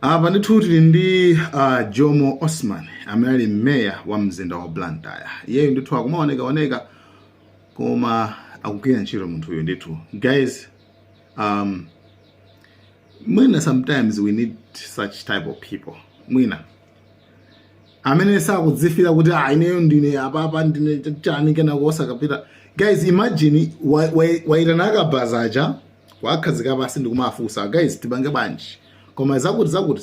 Apa ndithu tili ndi Jomo Osman amene ali meya wa mzinda wa Blantyre. Iyeyo ndithu akumaonekaoneka koma akugwira ntchito munthuyo ndithu. Guys, mwina sometimes we need such type of people. Mwina amene sakudzifira kuti ah, ineyo ndine apapa, ndine chani, kenako osakapita. Guys, imagine waitana akabaza aja, wakhazika pasi ndikumafunsa, "Guys, tipange bwanji?" Koma zakuti zakuti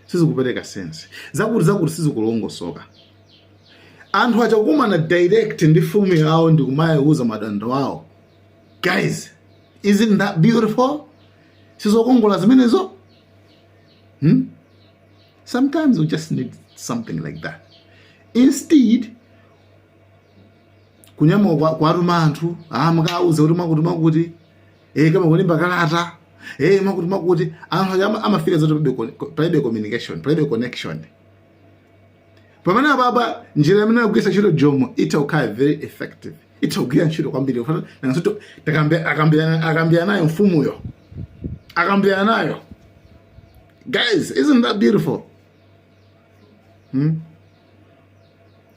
sizikupereka sense, zakuti zakuti sizikulongosoka. Anthu achakumana direct ndi mfumu yawo ndikumayauza madando awo. Guys, isn't that beautiful? Sizokongola zimenezo? Hmm? Sometimes we just need something like that instead kunyamuka kwatuma anthu, ah, mukauze kuti mwakuti mwakuti, kama kulimba kalata, mwakuti mwakuti. Anthu aja amafika zoti palibe communication, palibe connection. Pamene apapa njira imene akugwiritsa ntchito Jomo itha kukhala very effective, itha kugwira ntchito kwambiri. Akambirana nayo mfumuyo, akambirana nayo. Guys, isn't that beautiful? Hmm?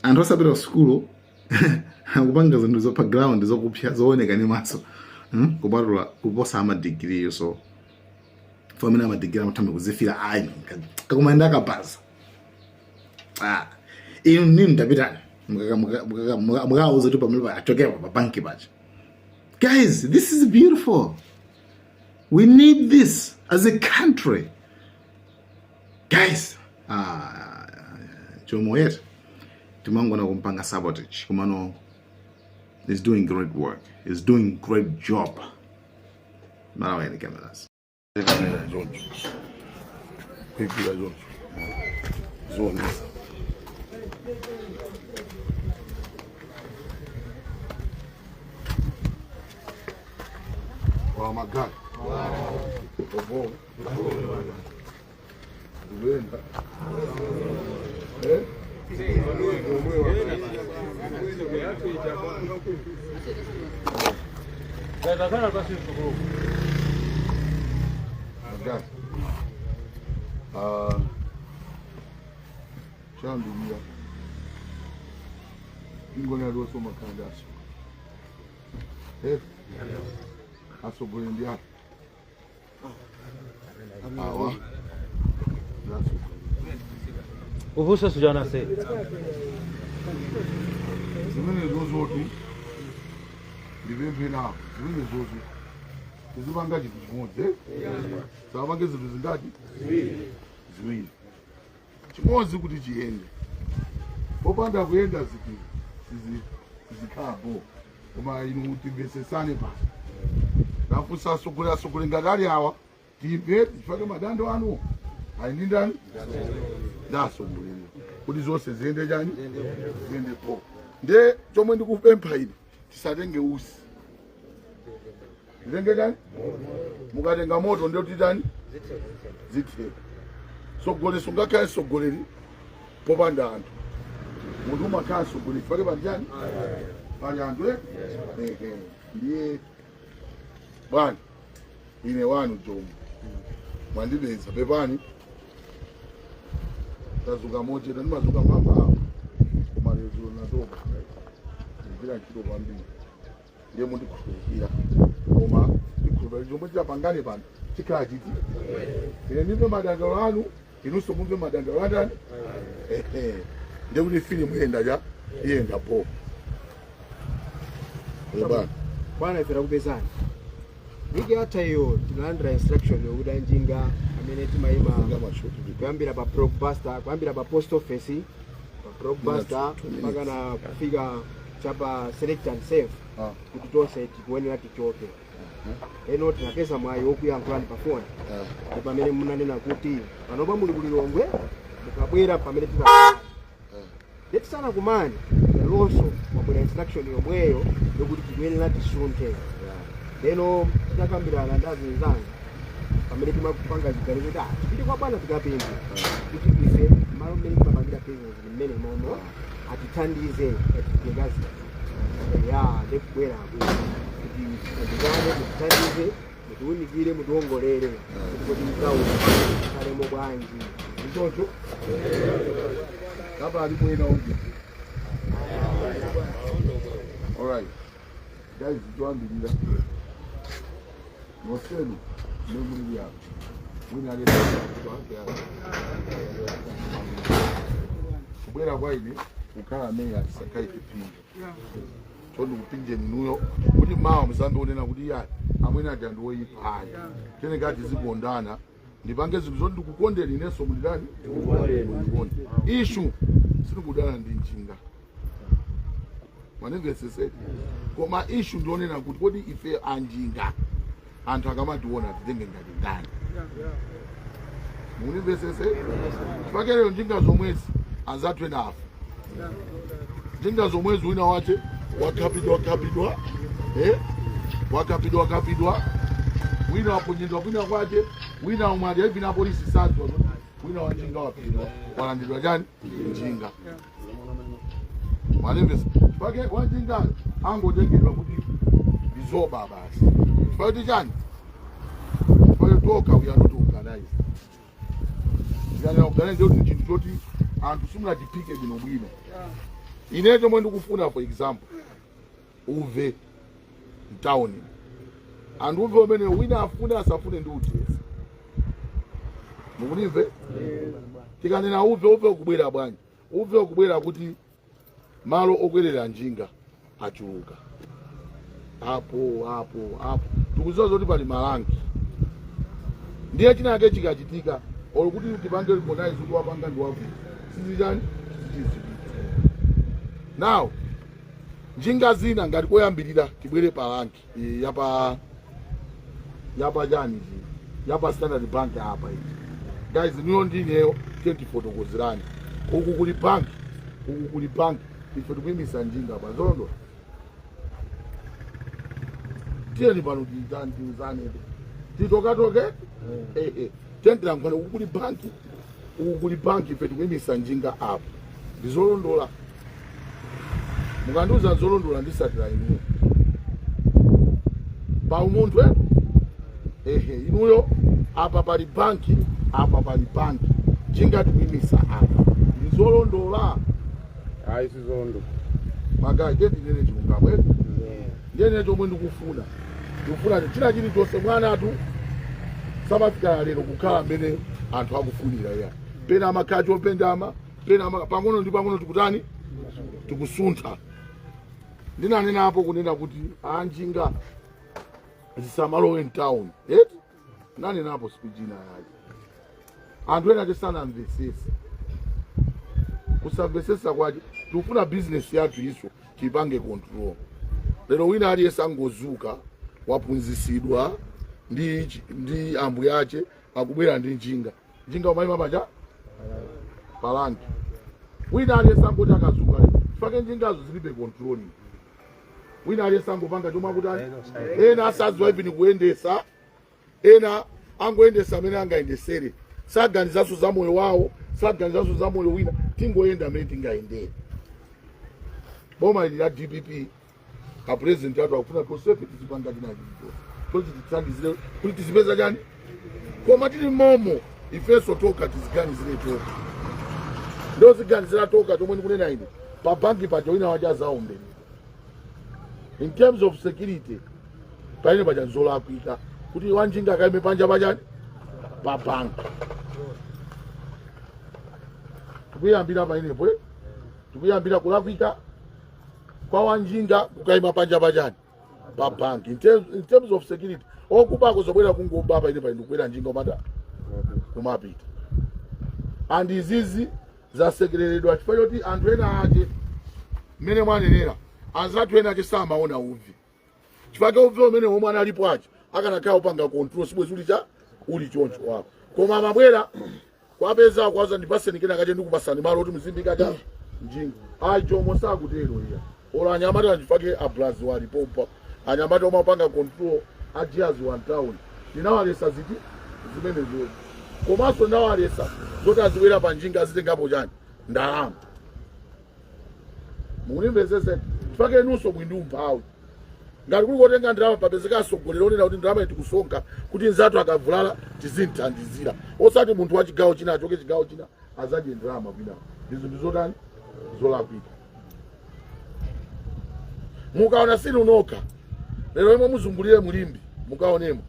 Anthu osapita ku sukulu akupanga zinthu zopa ground, zokupsya, zooneka ni maso, Kupatula kuposa amadigiri. So for amene amadigiri amathambe kuzifira, ayi, kakumayenda akabaza. Ah, inu nini, ndapitani mukauza kuti pamene achokepo pa banki paja. Guys, this is beautiful. We need this as a country, guys. Ah, Jomo yet timangona kumpanga sabotage, komano is doing great work, is doing great job. Malawi Cameras. Zonjo kuipira zonjo zonesa. Wa magari obo kuyenda. Eh? Magari. Ah, chambirira ingona lonso makanda aso. Eh? Asogolera ndi apo awa. Uvusa sujana se. Zimene zozoti ndipemphe nawo, zimene zozo tizipanga chinthu chimodzi, eh? Sapange zinthu zingati? Ziwiri. Chimodzi kuti chiyende, popanda kuyenda zinthu sizikhalapo. Koma inu timvesesane pano. Ndafunsa asogolera, asogolera ngati ali awa, timve chifukwa madando anu ali ndi ndani? Ndasogolera kuti zonse ziyende chani? Ziyende po. Nde chomwe ndikupempha ine, tisatenge usi, titenge chani? Mukatenga moto ndio titani? Zitheka. Sogolera, sungakhale sogoleri popanda anthu. Munthu umakhala sogoleri pake panjani? Pali anthu, eh? Ehe. Ndiye bwana, ine wanu Jomo, mwandipeza. Pepani, tazuka mochedwa. Ndimazuka mamawa koma lero natopa, ndikugwira ntchito kwambiri. Ndiye mundikhululukira, koma ndikhulupirira chomwe tidapangane pano chikhala chiti. Ine ndimve madandaulo anu, inunso mumve madandaulo andani. Ehe, ndiye kuti filimu iyenda cha iyenda po. Bwana. Bwana, ife takupezani. Wiki yatha iyo tinalandira instruction yokuti anjinga amene timayima kuyambira pa Blockbuster, kuyambira pa post office, pa Blockbuster 2 minutes. mpaka na kufika chapa Select and Save, kuti tonse tikuyenera tichoke. Eno tinapeza mwayi wokuyankhulani pa foni, ndi pamene munanena kuti panopa muli kulilongwe, mukabwera pamene tina tisanakumane. Lelonso mwabwera, instruction yomweyo yokuti tikuyenera tisunthe. Lero titakambirana ndi azinzanga, pamene timapanga chiganizo kuti ah, tipite kwa bwana tikapemphe kuti ife malo mmene timapangira business ndi mmene momo atithandize katitengazira ya ndikubwera kuti tithandizane, mutithandize. Mutiwunikire, mutiwongolere kuti kodi mtawuni khalemo bwanji. Ndichocho kapa alipo ena uja. Alright guys, choyambirira nonsenu mmene muli apa, mwina aleta kubwera kwa ine kukhala meya tisakhale chipinjo cho ndikupinjeni inuyo kuti mawa muzambe kunena kuti ya amwene aja ndi woyipa. Ayi, teneka tizikondana, ndipange zinthu zoti ndikukondeni inenso mulitani mundikonde. Issue sitikudana ndi njinga, manimveseseni, koma issue ndionena kuti kodi ife anjinga anthu akamationa titenge ngati ndani? Munimvesese? Chifukwa lero njinga zomwezi anzathu ena afa njinga zomwezi, wina wache wakhapidwa khapidwa, wakhapidwa khapidwa, wina waponyedwa kwina kwache, wina omwe ali even apolisi sadziwa kuti wina wanjinga waphedwa, walandidwa chani, njinga. Mwanimvesa? Chifukwa wanjingayo angotengedwa kuti ndizoba basi. Chifukwa kuti chani? Chifukwa toka we are not organized. Tikanena organized kuti chinthu choti anthu simunachipike bwinobwino. Ine chomwe ndikufuna, for example, uve mtawuni, anthu uve umene wina afune asafune ndi uthetsa. Mukunimve? Tikanena uve, uve ukubwera bwanji? Uve ukubwera kuti malo okwerera njinga achuluka apo apo apo. Tikuziwa zoti pali ma rank, ndiye chinake chikachitika olo kuti tipange recognize kuti wapanga ndi wakuti sizichani, sichizipita. Now njinga zina ngati koyambirira tibwere pa rank yapa chani chi yapa Standard Bank apa ichi. Guys, niyo ndineyo tifotokozerani. Uku kuli bank, uku kuli bank, ife tikuyimisa njinga pa zolondola. Tiyeni pano tiitani, tiuzane, titokatoke, ehe, tentilankhwane. Uku kuli banki, uku kuli banki, ife tikuyimisa njinga apa, ndizolondola? Mukandiuza zolondola, ndisatira inuyo pa umunthu, eh? Ehe, inuyo apa pali banki, apa pali banki, njinga tikuyimisa apa, ndizolondola? Ayi, sizolondola. Ma guys, ndiye ndinene chilungamo, eh? Ndiyene chomwe ndikufuna, ndikufuna china chilichonse. Mwanatu samafika lero kukhala mmene anthu akufunira ya pena amakhala chopendama pena pang'ono ndi pang'ono tikutani, tikusuntha. Ndinanenapo kunena kuti anjinga zisamalowe mtown eti, nanenapo speech ina yake, anthu ena tisanamvesese. Kusamvesesa kwache, tikufuna business yathu iso tipange control. Lero wina aliyense angozuka, waphunzisidwa ndi ambuye ache, akubwera ndi njinga, njinga umayima paja pa rank. Wina aliyense angoti akazuka lero, chifukwa njingazo zilibe controlling, wina aliyense angopanga chomwe akuti. Ena asadziwa even kuyendesa, ena angoyendesa amene angayendesere, saganizanso za moyo wawo, saganizanso za moyo wina, tingoyenda amene tingayendere. Boma ili la DPP, ka president athu akufuna tonsefe tizipanga china chilichonse choti tithandizire kuti tizipeza chani, koma tili momo ifenso toka tiziganizire toka, ndoziganizira toka. Chomwe ndikunena ine, pa banki paja wina waja azaomberedwa. In terms of security, paine paja nzolakwika kuti wanjinga akaime panja pachani, pa banki. Tikuyambira painepo, eh? Tikuyambira kulakwika kwa wanjinga kukaima panja pachani, pa banki. In terms of security, okuba kuzobwera kungoba paine paine, ndikukwera njinga umata kumapita. And izizi zasekereredwa chifukwa choti anthu ena ake, mmene mwanenera, anzathu ena ake samaona uvi, chifukwa uvi umene omwe analipo aja akanakhala upanga control sibwezi uli cha uli choncho wako, koma amabwera kwapeza kwaza ndipaseni kena kache, ndikupasani malo kuti muzimbika cha njinga. Ayi, chomo sakutero iya. Olo anyamata, chifukwa ablazi walipopa, anyamata omwe apanga control ajiazi one town, ndinawalesa ziti zimenezo, komanso ndinawalesa zoti azibwera pa njinga azitengapo chani, ndalama. Mukunimvesese? Chifukwa inunso mwindi umphawi. Ngati kuli kotenga ndalama, papezeka atsogoleri onena kuti ndalama tikusonkha kuti nzathu akavulala tizimthandizira, osati munthu wa chigawo china achoke chigawo china azadye ndalama kwina. Izo ndi zotani? Zolakwika. Mukaona sinu nokha lero imwe muzungulire mu Limbe, mukaonemo,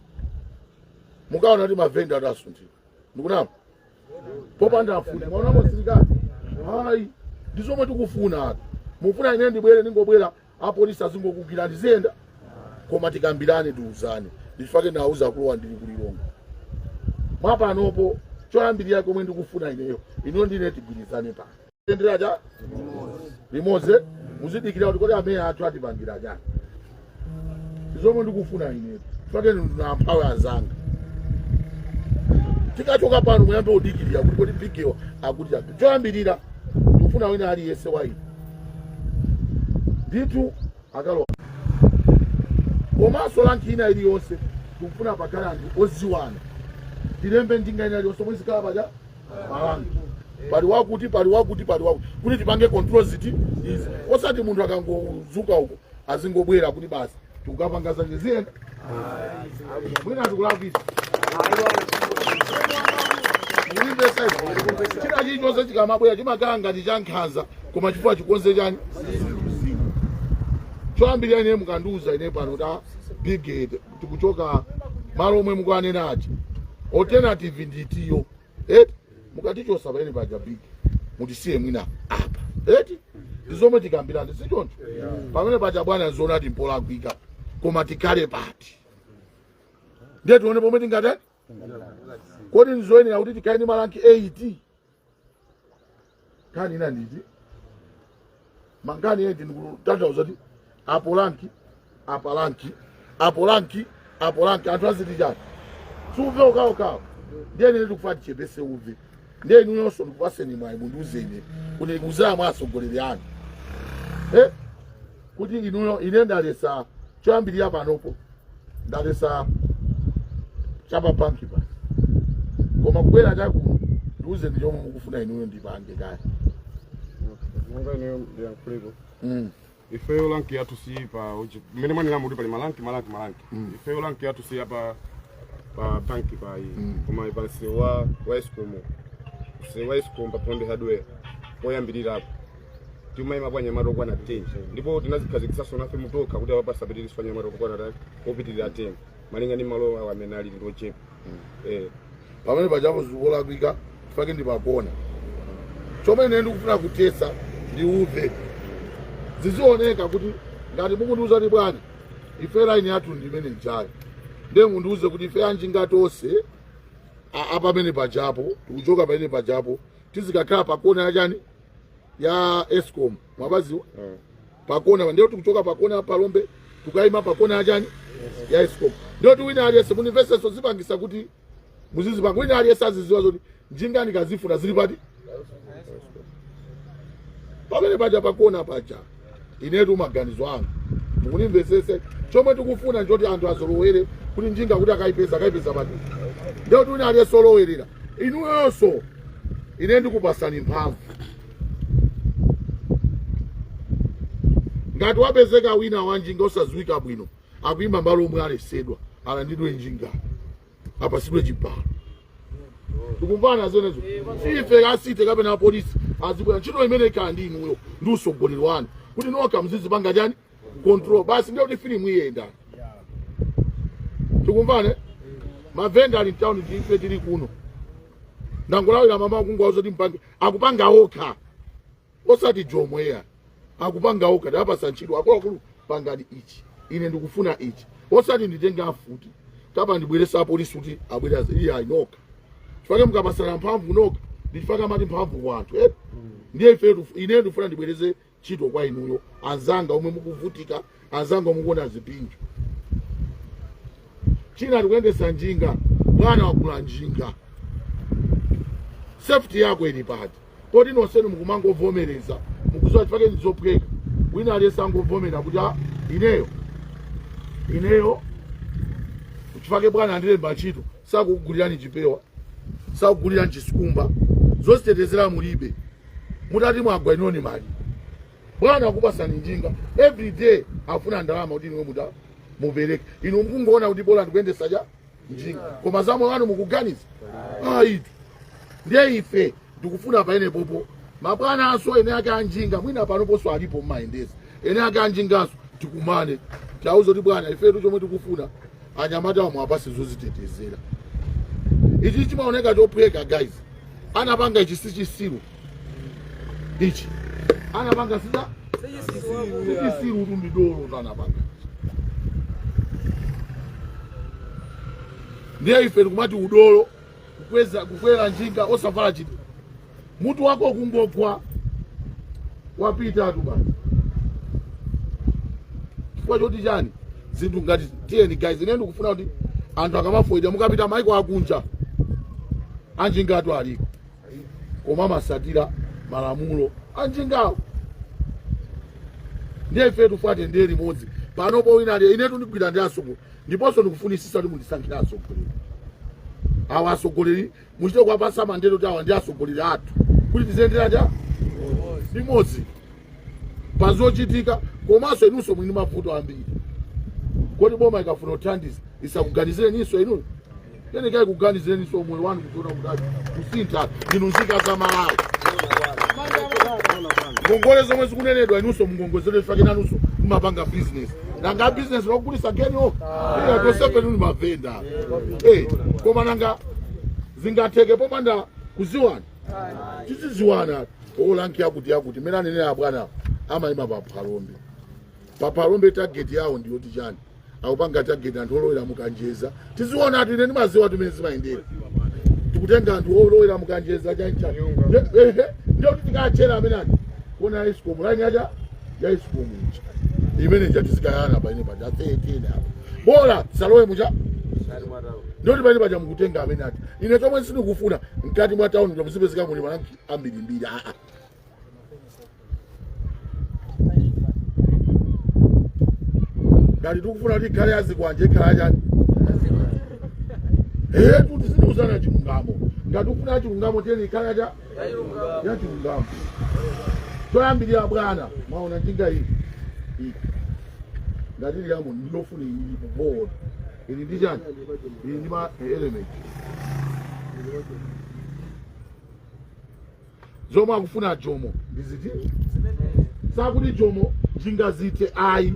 mukaona kuti mavenda adasunthidwa. Ndikunama? Popanda mfuti mwaonamo msilikali? Hayi, ndi zomwe tikufuna atu. Mufuna ine ndibwere, ningobwera, apolisi azingokugwira, ndiziyenda? Koma tikambirane, tiuzane. Ndifake nauza akuluwa ndili ku Lilongwe mwapanopo. Choyambirira komwe ndikufuna ineyo, inuyo ndine tigwirizane pano, tendera cha limodzi, muzidikira kuti kodi ameya athu atipangira chani. Zomwe ndikufuna ineyo, fake ndinamphawi anzanga, tikachoka pano muyambe kudikirira kuti kodi bigewa akuti chani. Choyambirira ndikufuna wina aliyense wa ine ndithu akalowa, komanso rank ina iliyonse tikufuna pakhale anthu oziwana. Tilembe njinga ina iliyonse omwe zikhala paja pa rank, pali wakuti, pali wakuti, pali wakuti, kuti tipange control ziti izi, osati munthu akangozuka uko azingobwera kuti basi tikukapanga zanje. Ziyenda? Mwina tikulakwisa. Mukulimvesa? China chilichonse chikamabwera chimakhala ngati cha nkhanza, koma chifukwa chikonze chani? Choyambirira ine mukandiuza ine pano ta big, tikuchoka malo omwe mukuanena aja, alternative nditiyo eti mukatichosa pamene paja big, mutisiye mwina apa eti, ndizomwe tikambirane, si choncho? Pamene paja bwana, nzoona ati mpolakwika, koma tikhale pati? Ndiye tione pomwe tingatani. Kodi ndizoyenera kuti tikhale ndi ma rank 8? Nkhani ina nditi mangani 8, ndikutanthauza kuti apo rank, apa rank, apo rank, apo rank, anthu aziti chani? Siuve ukawokawo. Ndiye ine ndikufuna tichepese uve. Ndiye inuyonso ndikupaseni mwayi, mundiuzeni kuti kuzera mwa atsogoleri anu, eh? Kuti inuyo, ine ndalesa choyambirira panopo, ndalesa chapa banki pa, koma kubwera chakuno, ndiuzeni chomwe mukufuna inuyo ndipange kaya. Monga ineyo ndiyankhulepo. Ifeyo rank yathu si pa mmene mwanena muti pali ma rank, ma rank, ma rank. Ifeyo rank yathu si apa pa banki pa iyi, koma pa msewu wa Escom, msewu wa Escom pa Phalombe Hardware poyambirirapo, timayima anyamata okwana 10, ndipo tinazikhazikitsanso nafe mutokha kuti apa pasapitiriso anyamata okwana tani, opitirira 10, malinga ndi malo awo amene ali ndi ochepa, eh. Pamene pachapo zikulakwika, fake ndi pakona. Chomwe ine ndikufuna kuthetsa ndi uve. Zizioneka kuti ngati mukundiuza kuti bwana, ife line yathu ndi imene ijayo, ndiye mundiuze kuti ife anjinga tonse apamene pajapo tikuchoka pamene pajapo, tizikakhala pakona yachani, ya Escom, mwabaziwa? Pakona, ndiyo tikuchoka pakona Palombe, tukayima pakona yachani, ya Escom. Ndiyo kuti wina aliyense, munimvesenso, zipangisa kuti muzizipanga, wina aliyense aziziwa zoti njinga ndikazifuna zili pati, pamene paja pakona paja. Inetu maganizo anga, mukunimvesese, chomwe tikufuna nchoti anthu azolowere kuti njinga kuti akayipeza, akayipeza pati. Ndiyo kuti wina aliyense olowerera, inuyonso ine ndikupasani mphamvu. Ngati wapezeka wina wa njinga osadziwika bwino akuyima malo omwe alesedwa, alandidwe njinga, apasidwe chibalo. Tikumvana zimenezo? Ife a city kapena apolisi azibwera, ntchito imene ikhala ndi inuyo ndi usogoleri wanu kuti nokha muzizipanga chani, control basi. Ndiyo kuti filimu iyenda. Tikumvane? Mavenda ali mtown, ndife tili kuno. Ndangolawira mama kungwauza kuti mpange, akupanga okha, osati jomweya, akupanga okha. Ndapasa ntchito akuluakulu, pangani ichi, ine ndikufuna ichi, osati nditenge afuti kapa ndibweresa apolisi kuti abwere. Iye ayi, nokha. Chifukwa mukapasana mphamvu nokha, ndichifukwa amati mphamvu kwa anthu, eh? Ndiye ife ine ndikufuna ndibwereze ntchito kwa inuyo anzanga omwe mukuvutika, anzanga omwe mukuona zipinjo. China, tikuyendesa njinga, bwana, wagula njinga, safety yako ili pati? Poti nonsenu mukumangovomereza, mukuziwa chifukwa ndizophweka. Wina aliyense angovomera kuti ah, ineyo chifukwa bwana andilemba ntchito. Sakukugulirani chipewa, sakukugulirani chisikumba, zozitetezera mulibe. Mutati mwagwa, inoni mali bwana akupasani njinga, every day afuna ndalama kuti inuwe muta. Mupereke. Inu mukungoona kuti bola ndikuyendesa cha njinga, koma za moyo wanu mukuganiza ayitu. Ndiye ife ndikufuna paene popo mabwana aso ene ake anjinga, mwina panoponso alipo mmayendesa ene ake anjingaso, tikumane tiauze kuti bwana, ifetu chomwe tikufuna anyamata amwe apase zozitetezera. Ichi chimaoneka chophweka, guys. Anapanga ichi si chisiru, ichi anapanga sida sichisiru tu, ndi dolo tu anapanga. Ndiye ife tikumati udolo kukweza kukwera njinga osavala chiti, mutu wako kungogwa wapita tu basi. Chifukwa choti chani? Zinthu ngati tiyeni, guys, ine ndikufuna kuti anthu akamafoida, mukapita maiko akunja anjingatu aliko, koma amasatira malamulo anjingawo. Ndiye ife tufate ndiye limodzi panopo wina ali inetu ndigwira ndi asogolo, ndiponso ndikufunisisa kuti mundisankhire asogoleri. Awa asogoleri muchite kuwapasa mandate kuti awa ndi asogoleri athu, kuti tiziyendera cha limodzi pazochitika. Komanso inunso mwini mavuto ambiri, kodi boma ikafuna kuthandiza isakuganizireninso inuyo? Yenekayi kuganizireninso moyo wanu kuchiona kuti kusintha. Ndinu nzika za Malawi. Ngongole zomwe zikunenedwa, inunso mungongozedwe fake, nanunso mumapanga business. Nanga business lokugulisa genio iya tosefe nuni mavenda. Eh, koma nanga zingatheke popanda kuziwana? Tiziziwana olanki yakuti yakuti mene anenera bwana amayima pa Phalombe. Pa Phalombe target yawo ndiyoti chani? Akupanga target anthu olowera mukanjeza. Tiziona ati ine ndimaziwa timene zimayendera, tikutenga anthu olowera mukanjeza chanchani, ehe, ndiyo kuti tikachera amene ati kuona ESCOM line yacha ya ESCOM ija imene ija tizikayana paine paja 13 apo, bola tisalowe mucha, ndiyoti paine paja mukutenga amene ati. Ine chomwe sindikufuna, mkati mwa town muzipezeka muli maranki ambirimbiri, aa. Ngati tikufuna kuti ikhale yazikwanje, ikhala yachani? Eh, kuti ziniuzana chilungamo. Ngati tikufuna chilungamo, tiyeni ikhale yacha ya chilungamo. Choyambirira bwana, mwaona njinga iyi iyi ngati ili yamo, ndilofuna iyi board ili ndi chani, ili ndi ma element zomwe akufuna Jomo ndiziti. Sakuti Jomo njinga zite, ayi.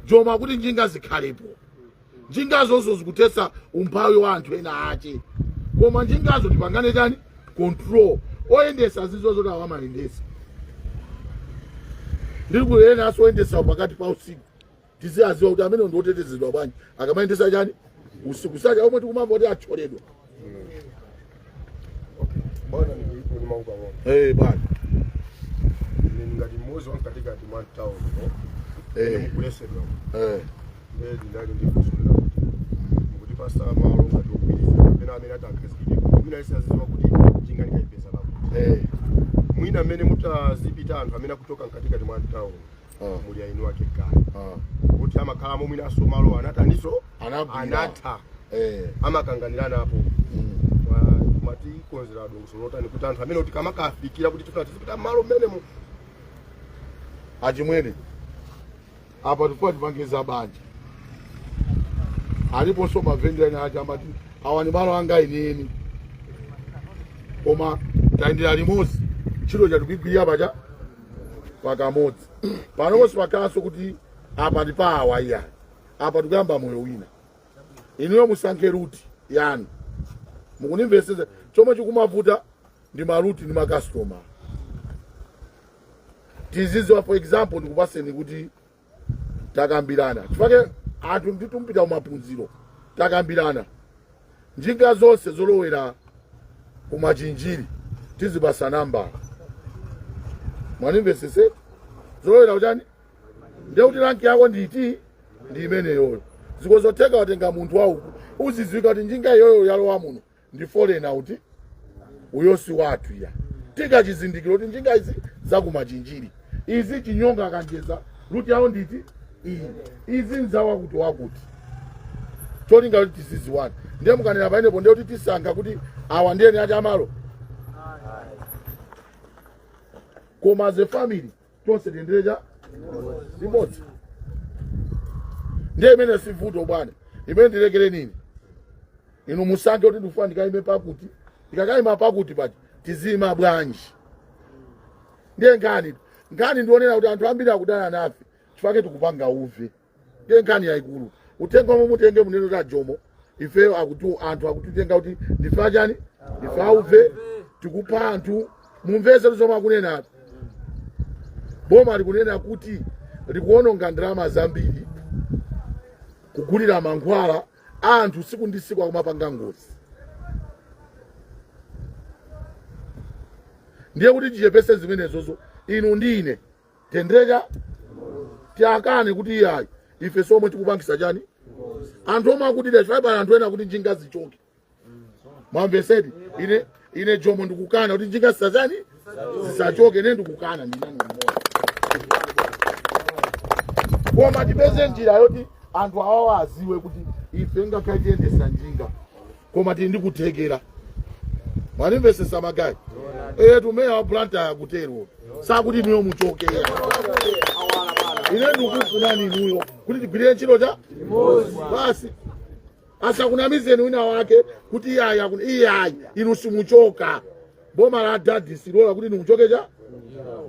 Jomo akuti njinga zikhalepo. Njingazozo zikuthetsa umphawi wa anthu ena ache, koma njingazo tipangane chani? Control. Oyendesa zizo zoti awo amayendesa ndiri kuyenaso oyendesa pakati pa usiku, tiziyaziwa kuti amene ndi otetezedwa bwanji akamayendesa chani usiku, sacha omwe tikumamva kuti acholedwa. Bwana, ndikuipo mawu pang'ono. Eh, bwana. Ine ngati mmodzi wa mkatikati mwa town no mukulesedwa. Ndiye ndinali ndikusulira kuti mukutipasa malo ngati ogwirizana kapena amene atakhazikike, mwina alisaziwa kuti njinga ndikayipeza pakuti mwina mmene mutazipita anthu amene akuchoka mkatikati mwa town muli ainu ake kale kuti amakhalamo, mwinaso malo anataniso Anagwira. Anatha amakanganirana apo. Matikonzera dongosolo lotani kuti anthu amene kuti kamakafikira kuti tifuna tizipita malo mmenemo? Achimwene, apa tifuna tipange za banja. Aliponso mavenda ena achi amati awa ni malo anga enieni, koma tayendera limodzi, ntchito chatikuigwirira pacha pakamodzi. Panoponso pakhalanso kuti apa ndi pa awa, iya, apa tikuyamba moyo wina. Inuyo musankhe route yanu. Mukunimvesesa? Chomwe chikumavuta ndi ma route ndi makastoma. Tiziziwa, for example, ndikupaseni kuti takambirana, chifukwa anthu nditumpita kumaphunziro, takambirana njinga zonse zolowera kumachinjiri tizipasa nambala. Mwanimvesese? Zolowera kuchani, ndiye kuti rank yako nditi ndi imeneyoyo. Zikozotheka watenga munthu wauku, uzidziwika kuti njinga iyoyo yalowa muno ndi foreigner, uti uyo si wathu ya. Tika chizindikiro kuti njinga izi zakumachinjiri, izi chinyonga kanjeza, route yawo nditi iyi, izi nzawakuti wakuti, cholinga kuti tiziziwana. Ndiye mukanena paenepo, ndiye kuti tisankha kuti awa ndiyeni achi amalo, koma as a family tonse tiyendere cha limodzi. Ndiye imene sivuto bwana, imene ndilekere nini. Inu musankhe kuti ndikufuna ndikayime pakuti, ndikakayima pakuti paja tizima bwanji. Ndiye nkhani ndionera kuti anthu ambiri akudana nafe chifukwa tikupanga uve. Ndiye nkhani yayikulu. Uthenga omwe mutenge munene kuti ajomo ifeyo akuti anthu akutitenga kuti ndife achani, ndife auve, tikupha anthu. Mumvese zomwe akunena. Boma likunena kuti likuononga ndalama zambiri kugulira mankhwala anthu siku ndi siku akumapanga ngozi. Ndiye kuti tichepese zimenezozo, inu ndi ine tendeka tiakane kuti iyayi, ife somwe tikupangisa chani anthu omwe akutida chifukwa pali anthu ena kuti njinga zichoke. Mwamvesedi? Ine Jomo ndikukana kuti njinga zisachani, zisachoke. Ine ndikukana, ndinani mmodzi. Koma tipeze njira yoti anthu awawa aziwe kuti ife ngakhale tiyendesa njinga koma tili ndi kuthekera. Mwanimvesesa ma guys? Tumeya wa Blantyre akutero, sakuti inuyo muchokera. Ine ndikufunani inuyo kuti tigwirire ntchito cha basi. Asakunamizeni wina wake kuti iyayi, iyayi, inu simuchoka. Boma la dadi silola kuti inu muchoke cha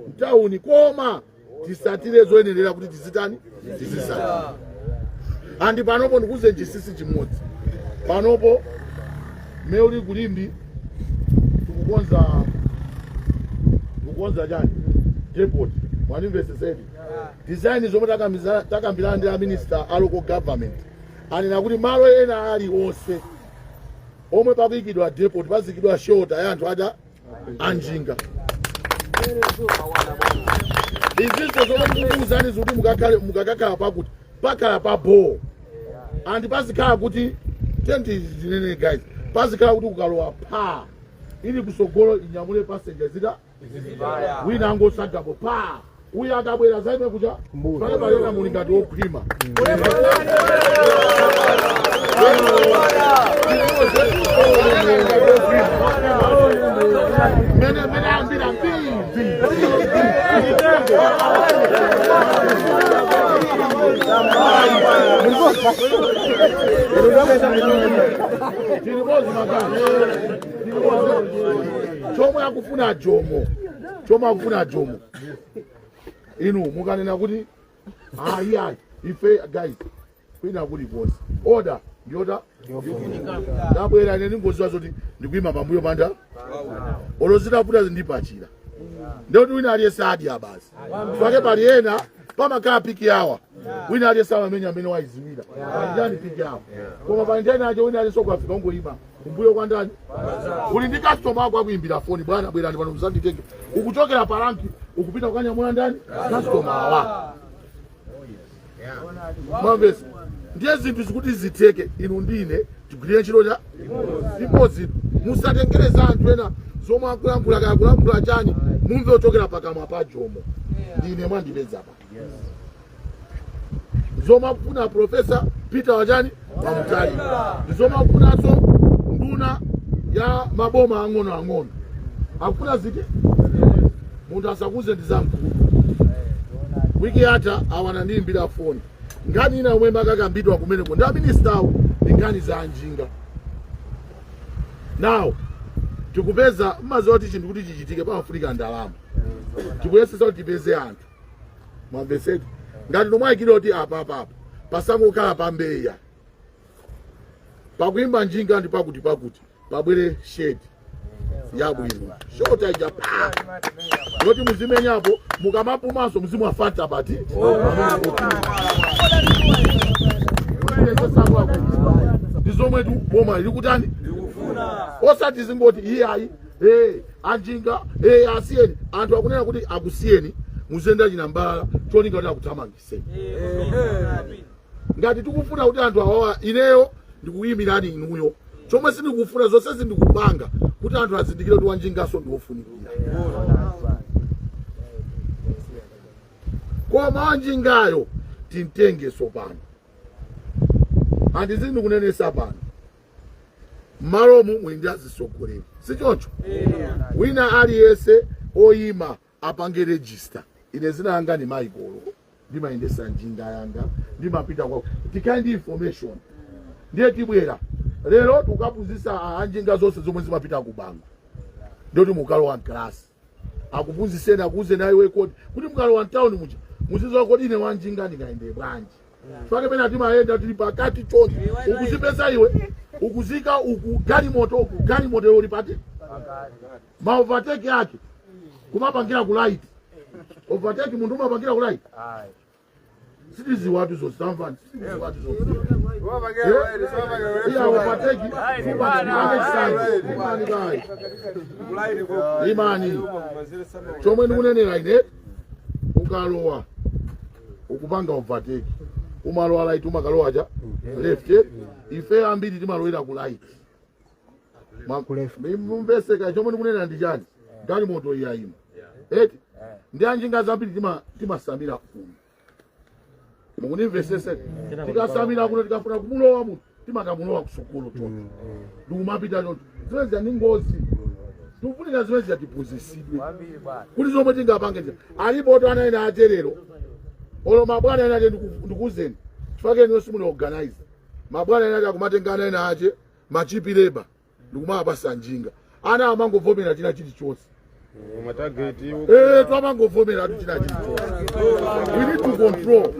mtawuni, koma tisatire zoyenerera kuti tizitani, tizisatira. And panopo ndikuze chinsinsi chimodzi. Panopo meuli kulimbi tikukonza chani, depot. Mwanimvesesedi? Design zomwe takambirana ndi a minister a local government anena kuti malo ena aliwonse omwe pakuyikidwa depot pazikidwa shelter ya anthu ada anjinga. Izinso zomwe ndikukuwuzani zikuti mukakakhala pakuti pakhala pa ball and pazikhala kuti tendinene guys, pazikhala kuti kukalowa pa ili kusogolo inyamule passenger zita wina angosagapo pa uyu akabwera zaime kucha pale palena muli ngati wokhwima. Mene ambira mbivi. Tilimozi magani, tilimozi. Chomwe akufuna Jomo, chomwe akufuna Jomo, inu mukanena kuti ayi ayi, ife guys kwina kulikonse order ndiyota ndabwera ine ndingoziwa zoti ndikuyima pambuyo panda olo zitavuta zindipachira, ndekuti wina aliyense adya basi. Pake pali ena pamakhala peak hour, wina aliyense amamenya amene wayiziwira pali peak hour, koma pali nthawi nacho wina aliyense ukafika ungoyima kumbuyo kwa ndani, uli ndi customer wako akuimbira foni, bwana bwerani pano muzanditenge, ukuchokera pa rank ukupita kukanyamula ndani, customer awa. Mwamvesa? Ndiye zinthu zikuti zitheke, inu ndine tigwirire ntchito cha limodzi. Musatengereza anthu ena zomwe akulankhula, kaya kulankhula chani, mumve ochokera pakamwa pa Jomo. Ndine mwandipeza pa zomwe akufuna Professor Peter wachani Wamutharika, ndi zomwe akufunanso nduna ya maboma ang'ono ang'ono akufuna ziti. Munthu asakuze ndi zamkulu. Wiki yatha awana ndiyimbira foni, nkhani ina yomwe makakambidwa kumeneko ndi aministawo ndi nkhani za anjinga. Now tikupeza mmaziwa kuti chinthu kuti chichitike pamafunika ndalama. Tikuyesesa kuti tipeze anthu. Mwamveseti? Ngati nomwayikira kuti apa apa apa pasangokhala pambeya pakuimba njinga ndi pakuti pakuti pabwere shade yabwino, shelter ija pa yoti muzimenyapo, mukamapumanso muzimwa Fanta pati. Ndi zomwe tu boma lili kutani, osati zingoti iyayi, anjinga, asiyeni. Anthu akunena kuti akusiyeni muziyenda chinambala cholinga kuti akuthamangiseni. Ngati tikufuna kuti anthu awawa, ineyo ndikuyimirani inuyo, chomwe sindikufuna zonse zindikupanga kuti anthu azindikire kuti wanjingaso ndiwofunikira, koma wanjingayo timtengeso pano. Andizi ndikunenesa pano, mmalomu muli ndi azisogoleri, si choncho? Wina aliyense oyima apange register. Ine zina langa ni Michael. Ndimayendesa njinga yanga, ndimapita kwa tikhale ndi information. Ndiye tibwera lero tukaphunzitsa anjinga zonse zomwe zimapita ku Bango, ndiyoti mukalowa mkalasi akuphunzitseni, akuuzeni highway code, kuti mukalowa mtown muja muzidziwa kodi ine wanjinga ndingayende bwanji. Fake pena timayenda tili pakati chonse, ukuzipeza iwe ukuzika uku galimoto uku galimoto uli pati ma overtake ake kumapangira ku right. Overtake munthu umapangira ku right? Sitiziwatu zonse, tamvani, sitiziwatu zonse. Iya, overtake imani kai imani. Chomwe ndikunenera ine, ukalowa ukupanga overtake umalowa right, umakalowa cha left, eh? Ife ambiri timalowera ku right. Mumveseka chomwe ndikunena ndi chani? Galimoto iyayima eti, ndi anjinga zambiri timasamira kuno, mukunimvesese? Tikasamira kuno, tikafuna kumulowa munthu timakamulowa kusukulu choncho, ndikumapita choncho. Zimene zija ndi ngozi. Tikufunika zimene zija tiphunzitsidwe kuti zomwe tingapange nja alipo to ana ena acherero olo mabwana ena ache. Ndikuuzeni chifukwa inu simuli organize. Mabwana ena ache akumatenga ana ena ache ma cheap labour ndikumawapasa njinga, ana amangovomera china chilichonse. Ma target. Eh, twamangovomera tu china chilichonse. We need to control.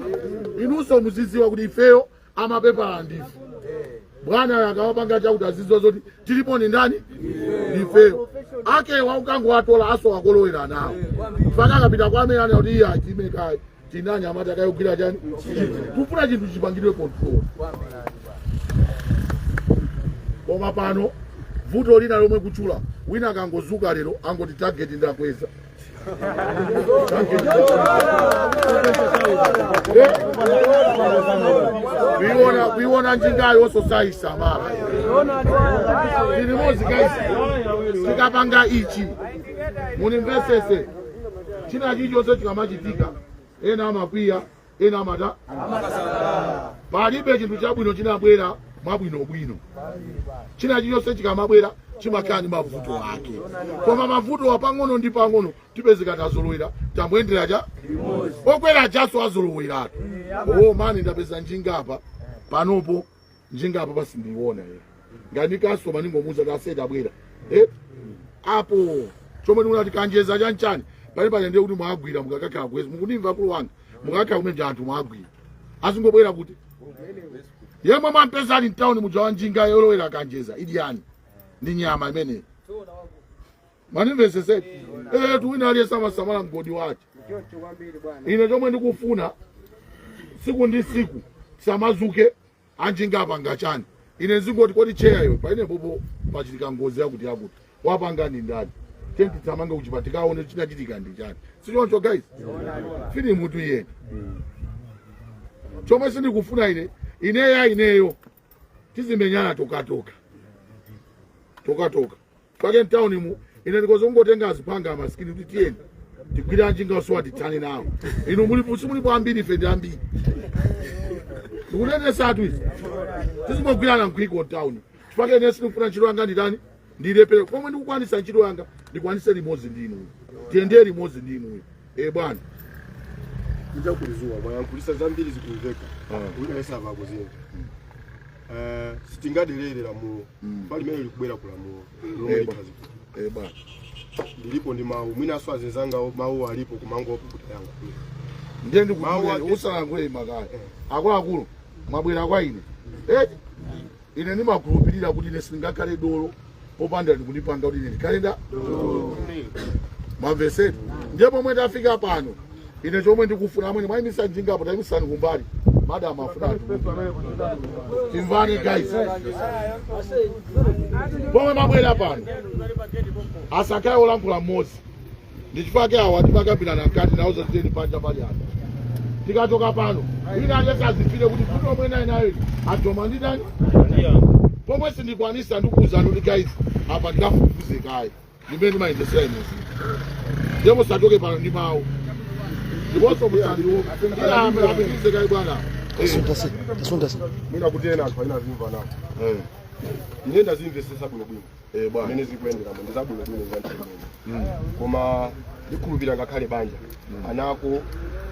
Inunso muzidziwa kuti ifeyo amapepala ndife bwana akawapanga chakuti azidziwa zoti tilipo ni ndani, ndifeyo. Akewa ukangowatola aso akolowera nawo faka akapita kwa amene ana kuti iye achime kayi tinani amati akayogwira chani. Kufuna chinthu chipangidwe control. Koma pano vuto lina lomwe kutchula wina akangozuka lero angoti target ndakweza. Target ndakweza. Kuiona kuiona njingayo ososaisamala tilimozi. Guys, tikapanga ichi, munimvesese, china chilichonse chikamachitika ena amakwiya, ena amata. Palibe chinthu chabwino chinabwera mwabwinobwino. China chilichonse chikamabwera chimakhala ndi mavuto ake, koma mavuto apang'ono ndi pang'ono tipezeka tazolowera, tambuyendera cha okwera chaso azoloweratu. Oh mani, ndapeza njinga apa panopo, njinga apa pasindiiona ye ngati kasoma ningomuza taseta bwera, eh? Apo chomwe ndikunati kanjeza chanchani pali pali, ndiye kuti mwagwira mukakakhala kwezi mukundimva akulu wanga, mukakhala kumene anthu mwagwira azingobwera kuti yemwe mwampeza ali mtawuni muja wa njinga yolowera kanjeza idyani ndi nyama imeneyi. Manimveseseti? Eh, tuwina aliyese amasamala mgodi wake. Choncho kwambiri bwana. Ine chomwe ndikufuna, siku ndi siku samazuke anjinga apanga chani, ine nzingoti kodi cheyayo paine popo pachitika ngozi yakuti yakuti, wapanga ndi ndani? Tenti tsamange kuchipatala tikaone chinachitika ndi chani. Sichoncho guys? Filimu tu iyeni. Chomwe sindikufuna ine, ineya ineyo tizimenyana tokatoka tokatoka pake mtawuni mu. Ine ndikozongotenga azipanga amasikini kuti tiyeni tigwire anjinga osowa tithane nawo. Inu mulipo simulipo ambiri, ife ndi ambiri. Ndikunenesa izi, tizingogwirana mkwiko mtawuni chifukwa ine sindikufuna ntchito yanga nditani, ndilepere. Pomwe ndikukwanisa ntchito yanga ndikwanise limodzi ndi inuyo, tiyendere limodzi ndi inuyo. E bwana. Njakulizuwa mwayankhulisa zambiri zikumveka. Wina wese avakuzinga. Sitingadelere lamulo pali limene likubwera ku lamulo lomwe likhazikika. E bwana. Ndilipo ndi mawu, mwinaso azinzanga mawu alipo kumangopo kuti ayankhule. Ndiye Mawu ndikuti usalankhule makaya. Akuluakulu mwabwera kwa ine eti, ine ndimakhulupirira kuti ine sindingakhale dolo popanda ndikundipanga kuti ine ndikhale nda mwamveseti. Ndiye pomwe tafika pano, ine chomwe ndikufuna, amwene mwayimisa njingapo, tayimisani kumbali, madam afuna atuluke. Timvane guys, pomwe mabwera pano asakhale olankhula mmodzi. Ndi chifukwa awa timakambirana mkati nawo zotiyeni panja pali anthu. Tikachoka pano wina aliyense azifire kuti kuti omwe nayi nayo ajoma nditani. Pomwe sindikwanisa ndikuwuzani kuti guys, apa ndikafufuze kaye ndimene ndimayendesera ine zinthu. Ndiye musachoke pano ndi mawu ndiponso musandiapitirize kaye bwana. Mwina kuti ena anthu aina azimva nawo. Ine ndazimvesesa bwinobwino. Bwana. Mmene zikuyenderamo ndi zabwinobwino za ntchito, koma Ndikhulupirira ngakhale banja anako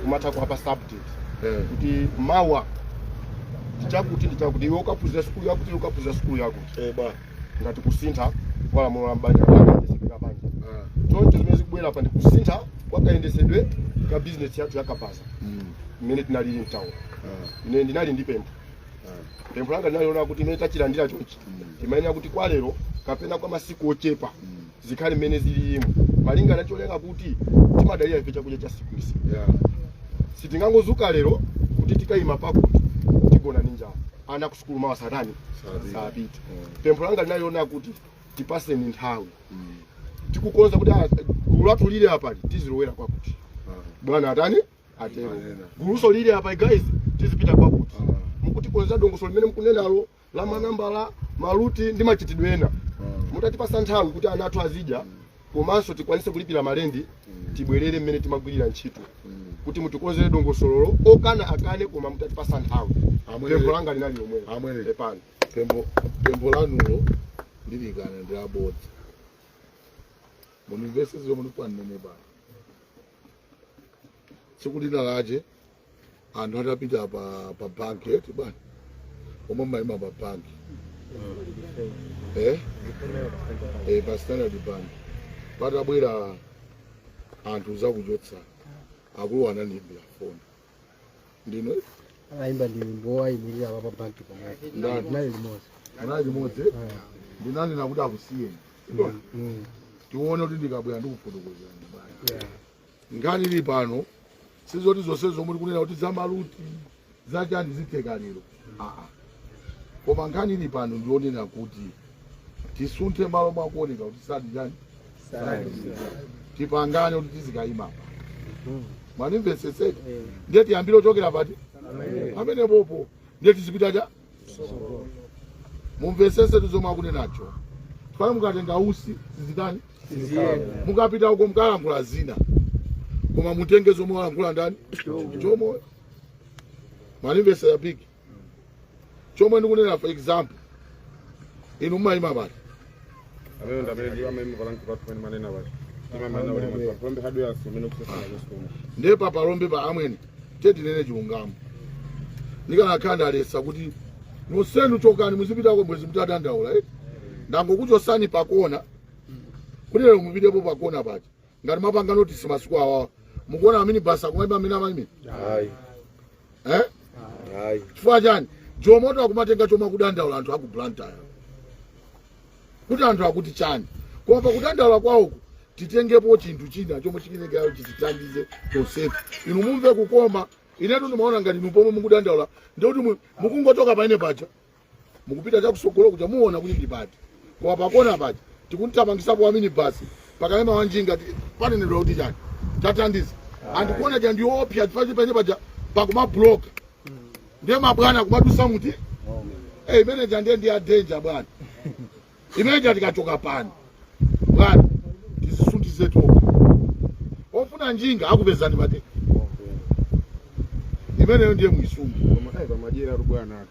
umatha kuwapasa update kuti mawa ndichakuti ndichakuti, iwe ukaphunzira sukulu yakuti, iwe ukaphunzira sukulu yakuti. Bwana. Ngati kusintha kwa lamulo la banja, kayendetsedwe ka banja. Choncho zimene zikubwera pa ndi kusintha kwa kayendesedwe ka business yathu yakabaza mmene tinalili mtown. Ine ndinali ndi pempho. Pempho langa linaliona kuti imene tachilandira chonchi, timayenera kuti kwa lero kapena kwa masiku ochepa zikhale mmene zilimo, malingana cholenga kuti timadalira ife chakudya cha siku ndi siku. Sitingangozuka lero kuti tikayima pakuti tigona ndi njala, ana kusukulu mawa satani? Sapita. Sapita. Pempho langa linaliona kuti tipaseni nthawi, tikukonza kuti gulu lathu lili apali tizilowera kwakuti, bwana atani atero. Anena. Guluso lili apa, guys, tizipita kwakuti. Mukutikonza dongosolo limene mukunenalo la manambala, ma route ndi machitidwe ena, mutatipasa nthawi kuti ana athu azidya komanso tikwanise kulipira malendi, tibwerere mmene timagwirira ntchito, kuti mutikonzere dongosololo. Okana akane, koma mutatipasa nthawi. Amwene. Pempho langa linali lomwelo. Amwene. Pepani. Pempho lanulo lilikana ndi labodza. Munimvese zomwe ndikupanene pano. Tsiku lina lache anthu atapita pa banki, eti bwana, omwe mmayima pa banki, pa Standard Bank, patabwera anthu zakuchotsa, akulu anandiyimbira foni ndino. Ayimba ndi mbowayimirira pa banki pomwe. Ndani? Nali limodzi. Munali limodzi. Ndinanena kuti akusiyeni, tione kuti ndikabwera ndikufotokozerani bwana. Nkhani ili pano sizoti zonse zomwe tikunena kuti zama route zachani zitheka lero, aa. Koma nkhani ili pano ndionena kuti tisunthe malo mwakuoneka kuti sadi chani, tipangane kuti tizikayima pa. Mwanimvetsetseti? Ndiye tiyambire ochokera pati pamene popo, ndiye tizipita cha. Mumvetsetse tizomwe akunenacho. Pale mukatenga usi sizitani, mukapita uko mukalankhula zina, koma mutenge zomwe walankhula ndani, chomwe mwanimvetsera piki chomwe ndikunena. For example, inu mumayima pati? Amene ndamene amaima pa rank pathu pamene manena pati timamana uli pa Palombe Hardware amene kusesana kwesikomo. Ndiye pa Palombe pa, amwene, tetinene chilungamo, ndikanakhala ndalesa kuti nonsenu chokani muzipitako, bwezi mutadandaula, eh? Ndangokuchosani pakona kuti lero mupitepo pakona paja. Ngati mwapanga notice masiku awawa, mukuona amene basi akumayima amene amayimira, eh? Chifukwa chani jomoto akumatenga chomwe akudandaula anthu aku Blantyre, kuti anthu akuti chani? Koma pakudandaula kwawoku titengepo chinthu china chomwe chikinekerayo chitithandize tonsefe. Inu mumve kukoma. Inetu ndimaona ngati inu pomwe mukudandaula ndikuti mukungochoka paine paja mukupita chakusogolo kuja, muona kuti ndipati. Koma pakona paja tikunthamangisapo wa minibus, pakalema wanjinga, panenedwa kuti chani tathandiza andikuona cha ndiopsa, chifukwa paine paja pakumabloka, ndiye mabwana kumadusa muti. Hey, imeneja ndiye ndi ya danger, bwana. Imeneja tikachoka pano, bwana, tizisuntize toka. Ofuna njinga akupezani pati? Imeneyo ndiye muisungu. Koma ayi pamajera atu bwana.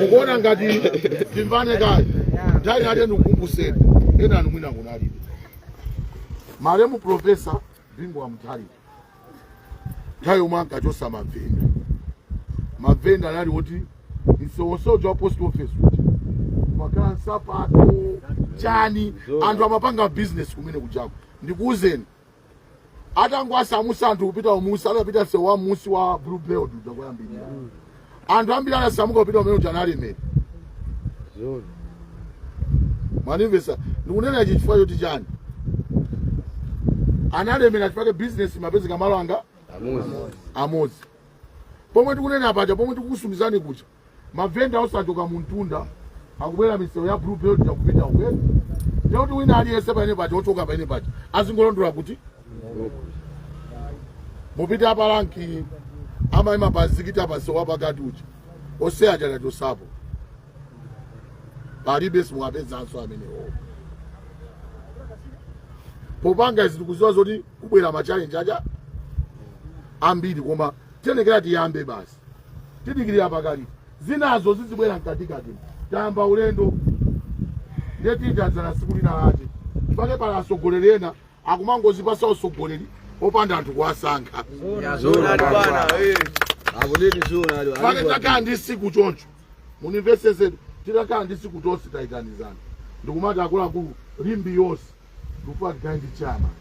Mukuona ngati timvane kayi nthawi nate ndikukumbuseni ena anu mwina kunalibe malemu Professor Bingu wa Mutharika, nthawi yomwe ankachosa mavenda, mavenda anali woti msewosoja wa post office uja kumakhala nsapato chani, anthu amapanga business kumene kujako. Ndikuwuzeni, atangoasamusa anthu kupita umusi, adapita msewu wa musi wa Blue Belt uja kuyambirira, anthu ambiri anasamuka kupita umene uja, analemera. Mwanimvesa? Ndikunena ichi chifukwa choti chani, analemera chifukwa business imapezeka malo anga amodzi. Pomwe tikunena paja, pomwe tikukusumizani kuja, mavenda osachoka muntunda akubwera misewu ya Blue Belt yakupita ukwezi, ndekuti wina aliyense paene paja ochoka paene paja azingolondola kuti mupite apa rank amayima pa mzikiti apa, msewu wapakati uja oseya chakachosapo palibe, simuwapezanso amenewo. Popanga izi tikuziwa zoti kubwera ma challenge aja ambiri, koma tiyenekera tiyambe basi. Tidikirira pakali zinazo zizibwera mkatikati. Tayamba ulendo, ndiye tiyitadzana siku lina lake. Pake pala atsogoleri ena akumangozipasa utsogoleri opanda anthu kuwasankha. Pake takhala ndi siku choncho, munimvesese, titakhala ndi siku tonse tayitanizana ndikumati, akuluakulu, Limbe yonse tikufuna tikhale ndi chairman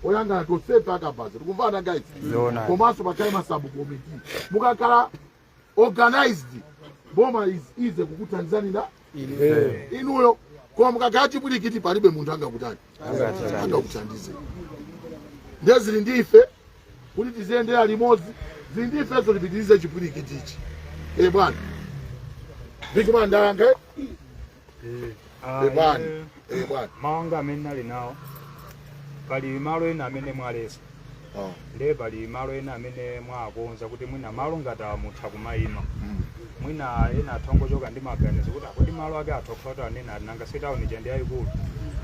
oyang'ana tonsefe akabaza. Tikumvana, guys? Komanso pakhale ma sub committee. Mukakhala organized, boma is easy kukuthandizani na inuyo, koma mukakhala chipwirikiti, palibe munthu angakutani, angakuthandize. Ndiye zili ndi ife kuti tiziyendera limodzi, zili ndi ifenso tipitirize chipwirikitichi. E bwana, big man, ndayankha? E bwana, e bwana. Mawanga amene nali nawo, pali malo ena amene mwalesa, ndiye pali malo ena amene mwakonza kuti mwina malo ngati mutha kumayima. Mwina ena athu angochoka ndi maganizo kuti akodi malo ake athu okhala kuti anene ati nanga sitawuni ndi yayikulu.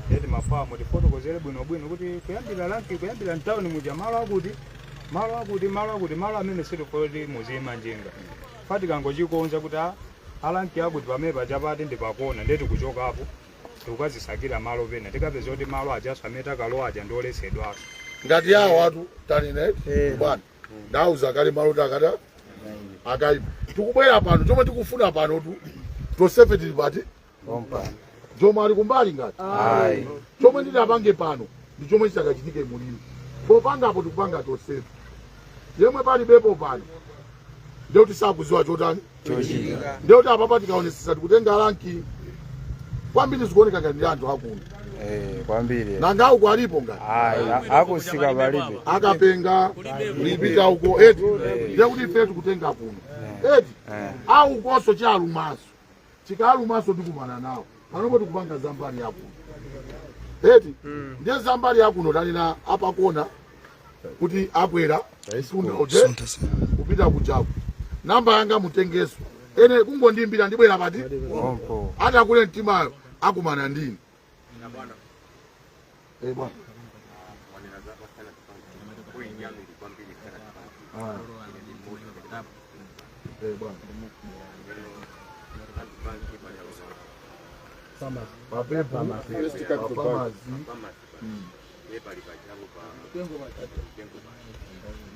Ndiye timafamu tifotokozere bwinobwino kuti kuyambira rank, kuyambira mtawuni muja, malo akuti, malo akuti, malo akuti, malo amene sitifuna kuti muziyima njinga. Fa tikangochikonza kuti a rank akuti pamene pachapati ndi pakona, ndiye tikuchokapo tikukazisakira malo pena, tikapeza kuti malo ajaso amene takalowa aja ndi oletsedwaso. Ngati yawo atu tanine bwana, ndauza kale malo takata akayima. Tikubwera pano, chomwe tikufuna pano tu, tonsefe tili pati? Chomwe ali kumbali ngati chomwe ndinapange pano ndi chomwe chitakachitike mulimo popangapo. Tikupanga tonsefe. Yemwe palibepo pano ndekuti sakuziwa chotani, ndekuti apapa tikaonesesa tikutenga rank kwambiri, zikuoneka ngati ndi anthu akuno. Kwambiri. Nanga uko alipo ngati? Ayi, akusika palibe. Akapenga kupita uko eti, ndekuti ife tikutenga kuno eti, au ukonso chalumaso, chikalumaso tikumana nawo. Panopo tikupanga zambali yakuno eti, ndiye zambali yakuno tanena apakona kuti akwera mtunda uje kupita kujaku. Namba yanga mutengeso, ene kungondimbira, ndibwera pati. Pompo. Atakule mtimayo akumana ndini. Eh bwana. Ah. Eh bwana. Papepo, pamazi.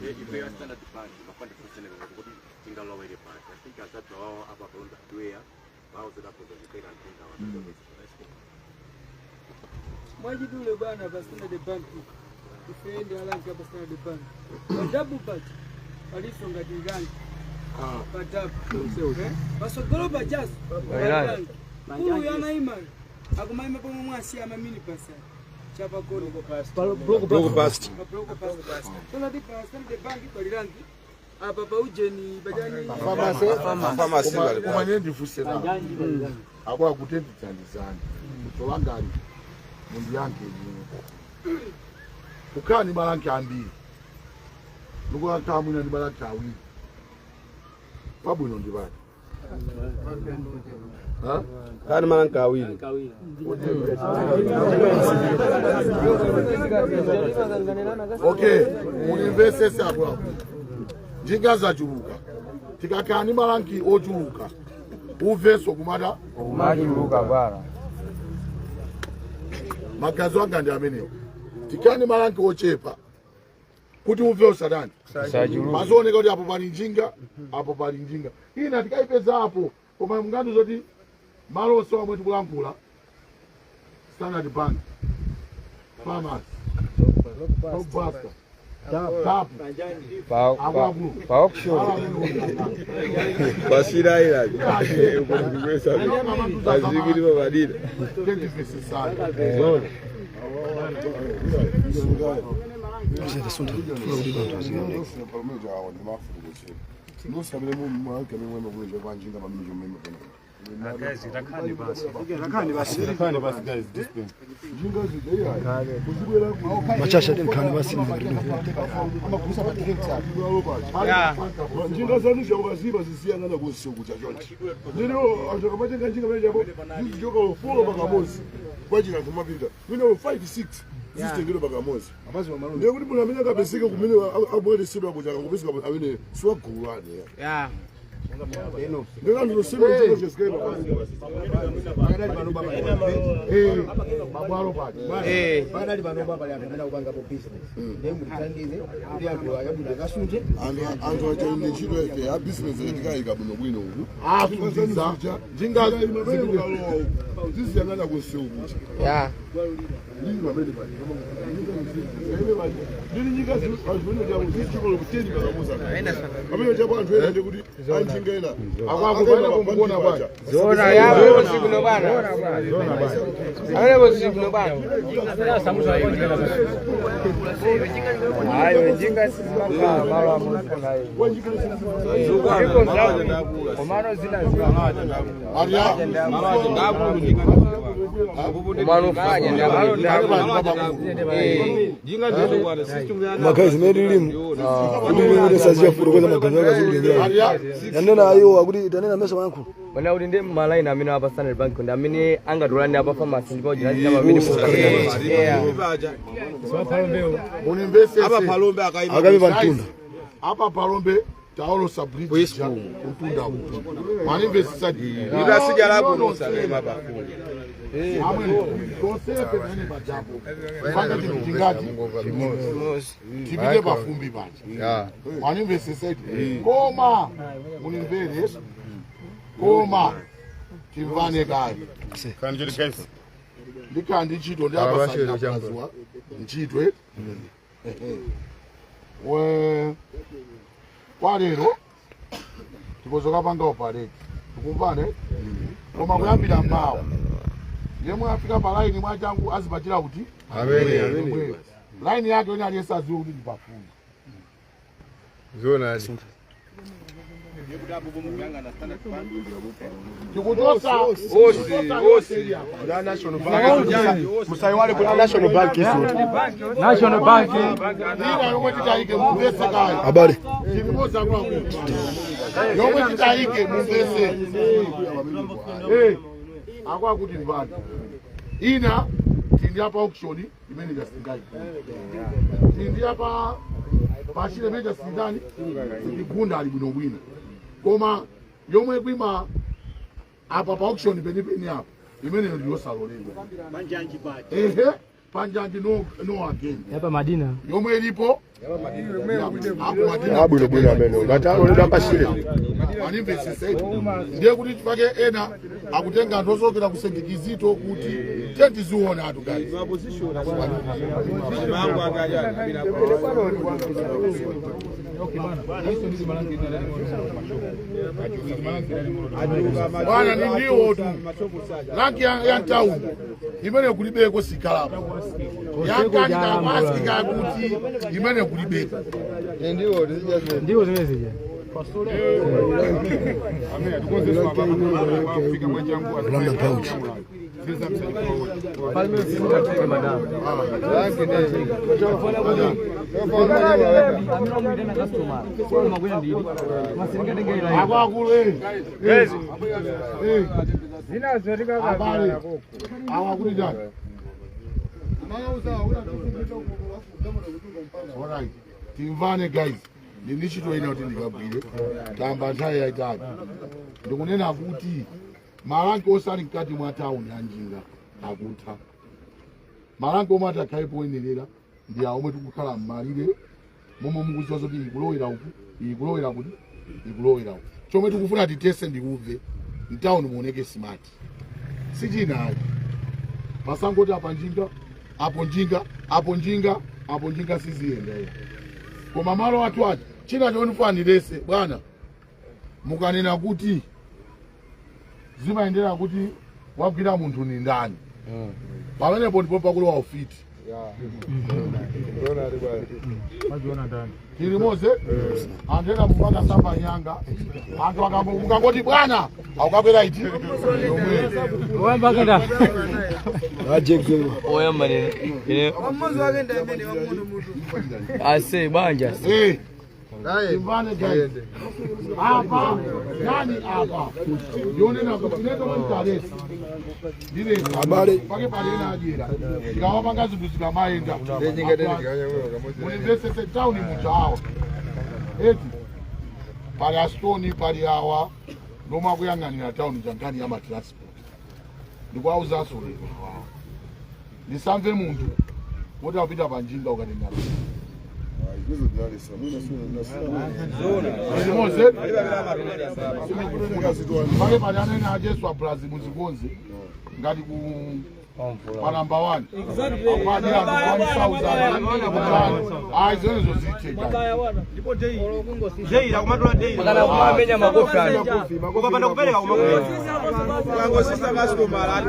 Ife ya Standard Bank mafandi kuti tingalowere pati. I think azadza wawo apa palonda hardware bawo zidakoza zipeka mtenga wa. Mwachidule bwana, pa Standard Bank ife ndi a rank pa Standard Bank pa double pacha paliso ngati rank pa double, pasogolo pachaso pali rank. Kulu anayimayo akumayima pomwe mwasiya ama minibus chapakona. Blockbuster. Pa Blockbuster. Standard, pa Standard Bank pali rank apa paujeni pachani. Koma ine ndifuse nawo akwa kuti ndithandizani kusolangani, mundiyankhe ine. Kukhala ndi ma rank ambiri ndikukhala mwina ndi ma rank awiri, pabwino ndi pati? Ha? Kani ma rank awiri. Okay, munimvesese akuluakulu, njinga zachuluka. Tikakhala ndi ma rank ochuluka, uvenso kumata. Kumachuluka bwana. Magazi anga ndi amenewo. Tikhala ndi ma rank ochepa kuti uve usatani. Usachuluke. Pazooneka kuti apo pali njinga, apo pali njinga ina tikayipeza apo. Koma mngani zoti malo onse omwe tikulankhula, Standard Bank, Farmers, Blockbuster, Tapu, akuluakulu, Pa auction. Pasiraira pazikiri pamadira. Tendivesesana. Guys, takhani basi. Takhani basi, guys, discipline. Machasha tinkhani basi. Njinga zanu zaukaziba zisiyangana kunsiku chachonchi ndino anthu akamatenga njinga pamene chapo zizichoka four pakamozi kwachira, anthu mapita mwina 5 6 zizitengedwa pakamozi. Ndiye kuti munthu amene akapezeke kumene abweresedwa kuja, akangopezeka amene siwagulu ane. Pakadali pano baba, Mabwalo paja. Pakadali pano baba, anthu amene akupangapo business, ndiye mutithandize kuti anthu ayabwino akasunthe. Anthu acha ndi ntchito ife ya business tikayika bwinobwino uku. Asundiza njinga. Ziziyang'ana kunsewu kucha. Ndili pamene paja ndili nyika zimene chawo zichikolo kuteni pakamuza pamene chapo anthu ena ndikuti anjinga ena. Akwakupaenda kumkuona bwana. Zona yapo sikuno bwana. Amene sikuno bwana. Ayo njinga sizimakhala malo amodzi nayo. Ziko zawo. Komano zina Komano fanya ndabulu. Magazi zimene tilimu kuti kuti saziya futo kweza magazi ake azikutengera yanena ayo akuti tanena mesa mayankhulo. Mana kuti ndi malaini amene apa Standard Bank ndi amene angatolani apa pharmacy ndipo jirani pamene. Munimvesese. Akabe pamtunda. Apa Palombe taolosa bridge ja kumtunda uku, manimvesesa? Amwe tonsefe pamene pajapo panga chinthu chingati tipite pafumbi paja, manimvesesa? Koma munimvere, koma timvane kale. Ndikhala ndi ntchito ndi apasaazwa ntchito eh? We kwa lero tikozokapanga operate, tikumvane? Koma kuyambira mmawa yemwe afika pa laini mwachangu azipachira kuti laini yake wene aliyense adziwe kuti ndipafuna. Zona. Tikuchosa. Osi, osi. Musaiwale kuti National Bank iso. National Bank. Ina yomwe titayike, mumvese kaya. Abale. Chilimoza kwako yomwe titayike, mumvese. Akwakuti ndipani ina tindi apa auction imene jasingayi, tindi apa pachile imene jasindani sikigunda ali bwinobwino, koma yomwe kwima apa pa auction penipeni apa imeneyo ndiyosaloledwa. Ehe, panjanji no, no again. Yapa Madina. Yomwe ilipo apo Madina. Abwinobwino amene ngati aloledwa pasile. Manimvesese, ndiye kuti chifake ena akutenga anthu osokera ku St Kizito kuti tiye tiziona atu guys. Bwana, ni ndiwo tu rank ya town imene kulibeko sikalapo yankani kakwasika kuti imene kulibeko. Ndiwo zimene zija. Roundabout. Palme singateke madam. Amene wamuitana customer. Makwena ndidi. Masingatenge ila. Akwakulu, abale awa kuti chani. Alright, timvane guys, ndini ntchito ina kuti ndikagwire tamba nthawi yayitali. Ndikunena kuti ma rank osali mkati mwa tawuni ya njinga akutha. Ma rank omwe atakhale poyenerera ndi awo omwe tikukhala m'malire momwe mukudziwa zoti ikulowera uku, ikulowera kuti, ikulowera uku. Chomwe tikufuna titese ndikuve mtawuni muoneke smart, sichinayi pasangoti apa njinga, apo njinga, apo njinga, apo njinga, siziyenda iya. Koma malo athu aja, china chonifanirese bwana, mukanena kuti zimayendera kuti wagwira munthu ni ndani, pamenepo ndipo pakulowa ufiti. Tilimoze anthu ena mumakasamba nyanga, anthu mukangoti bwana akukapera iti yomwe. Oyamba kenda. Oyamba nene. Ine Wammozi wake ndi amene wang'ono mutu. ase banja. Imvane guys, apa nani apa yonena kuti netowe mtalesi ndilesa. Abale. Pake palena adyera tikawapanga zinthu zikamayenda, mulimvesese tawuni muja awa eti. Pali Astoni, pali awa ndomwe akuyang'anira town jankhani ya matransport. Ndikuwauzanso lero awawa, ndisamve munthu woti apita pa njinga ukatenga limodzi. Pale pali anene ajesu abrazil muzikonze ngati ku pa namba 1 akwadira anthu 1000. Ayi, zimenezo zitheka. Makana kumamenya makofi ayo. Ukapanda kupereka kumakupereka. Ukangosisa customer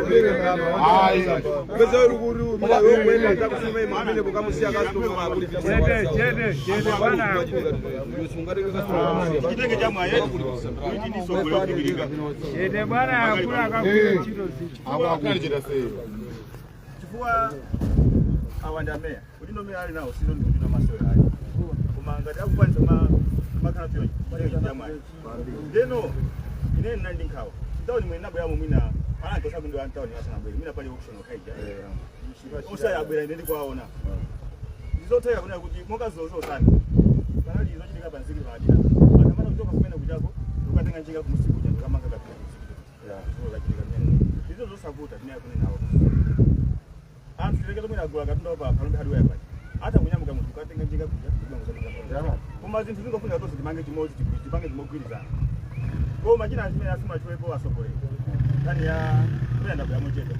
Ayi. Kupeza uri kuti yokwenda takusema imamene bukamusiya customer akulipisa. Chitenge cha mwaye kuti ndisogole kupitirika. Eh, akwakuchita Chifukwa awa ndi ameya kuti ndo meya ali nawo sino ndikuti masewera ayi, koma ngati akukwanisa makhala pyo chitenge cha mwaye. Ndeno ine ndinali ndi nkhawa mtawuni mwene nabweramo, mwina pananke osakundiwa mtawuni asanabwere, mwina pali auction okhaija osayabwera. Ine ndikuwaona ndizotheka kunena kuti monga zozosana panali zochitika pa nzikili pakadina anthu amene kuchoka kumene kuchako ukatenga njinga kumusiku kuja ndikamanga kapita kumusiku zachitika kumene izo zosavuta timene akunenawo anthu tilekeza mwina agula katundu pa Phalombe Hardware paja, ata kunyamuka munthu ukatenga njinga kuja kubanguza. Koma zinthu zingofunika tonse timange chimodzi, tipange chimogwirizana. Koma china chimene asimachiwepo asogolera nkhani ya kumene ndabwera mochedwa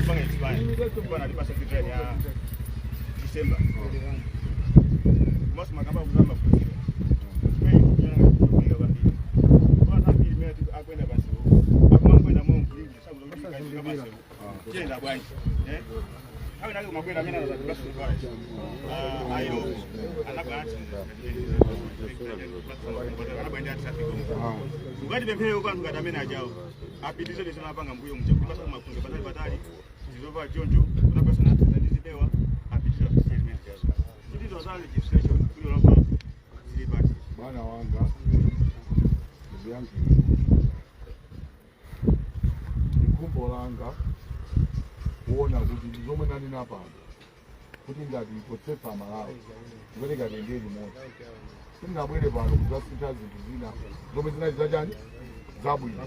panga expire bwana alipasa deadline ya December komanso makamba kuzamba kuziwa chimene chikufunika kwambiri kwa ambiri mene akwenda pansewu akumangoenda momvulingi sakuzokuti pansewu chiyenda bwanji eh nthawi nake kumabwera amene anazatibasukuvala ayo anabwana anabwenda traffic. Ukatipemphere kwa anthu ngati amene ajawo apitirize lesana apanga mbuyo muja kupasa mafunzo patali patali zizopa choncho unapasa na ndizipewa apitirize apitirize zimene jazo kuti za legislation kuyo lopa zili pati. Bwana wanga, ndiyankhe ndikhumbo langa kuona kuti ndizomwe ndanena pano kuti ngati potsefa Malawi kupereka tende limodzi, sindingabwere pano kudzasintha zinthu zina zomwe zinali zachani zabwino.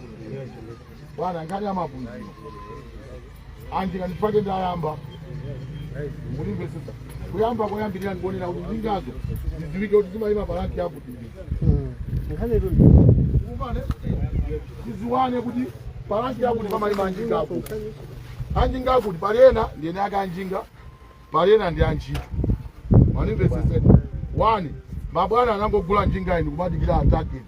Bwana, nkhani ya maphunziro anjika ndifake ndayamba mulimvesesa kuyamba koyambirira ndikuonera kuti njingazo zidziwike kuti zimayima pa rank yakuti kumane tiziwane kuti pa rank yakuti pamayima anjinga akuti, anjinga akuti, pali ena ndi ene ake anjinga, pali ena ndi antchito. Manimveseseni wani mabwana anangogula njinga inu kumadikira atarget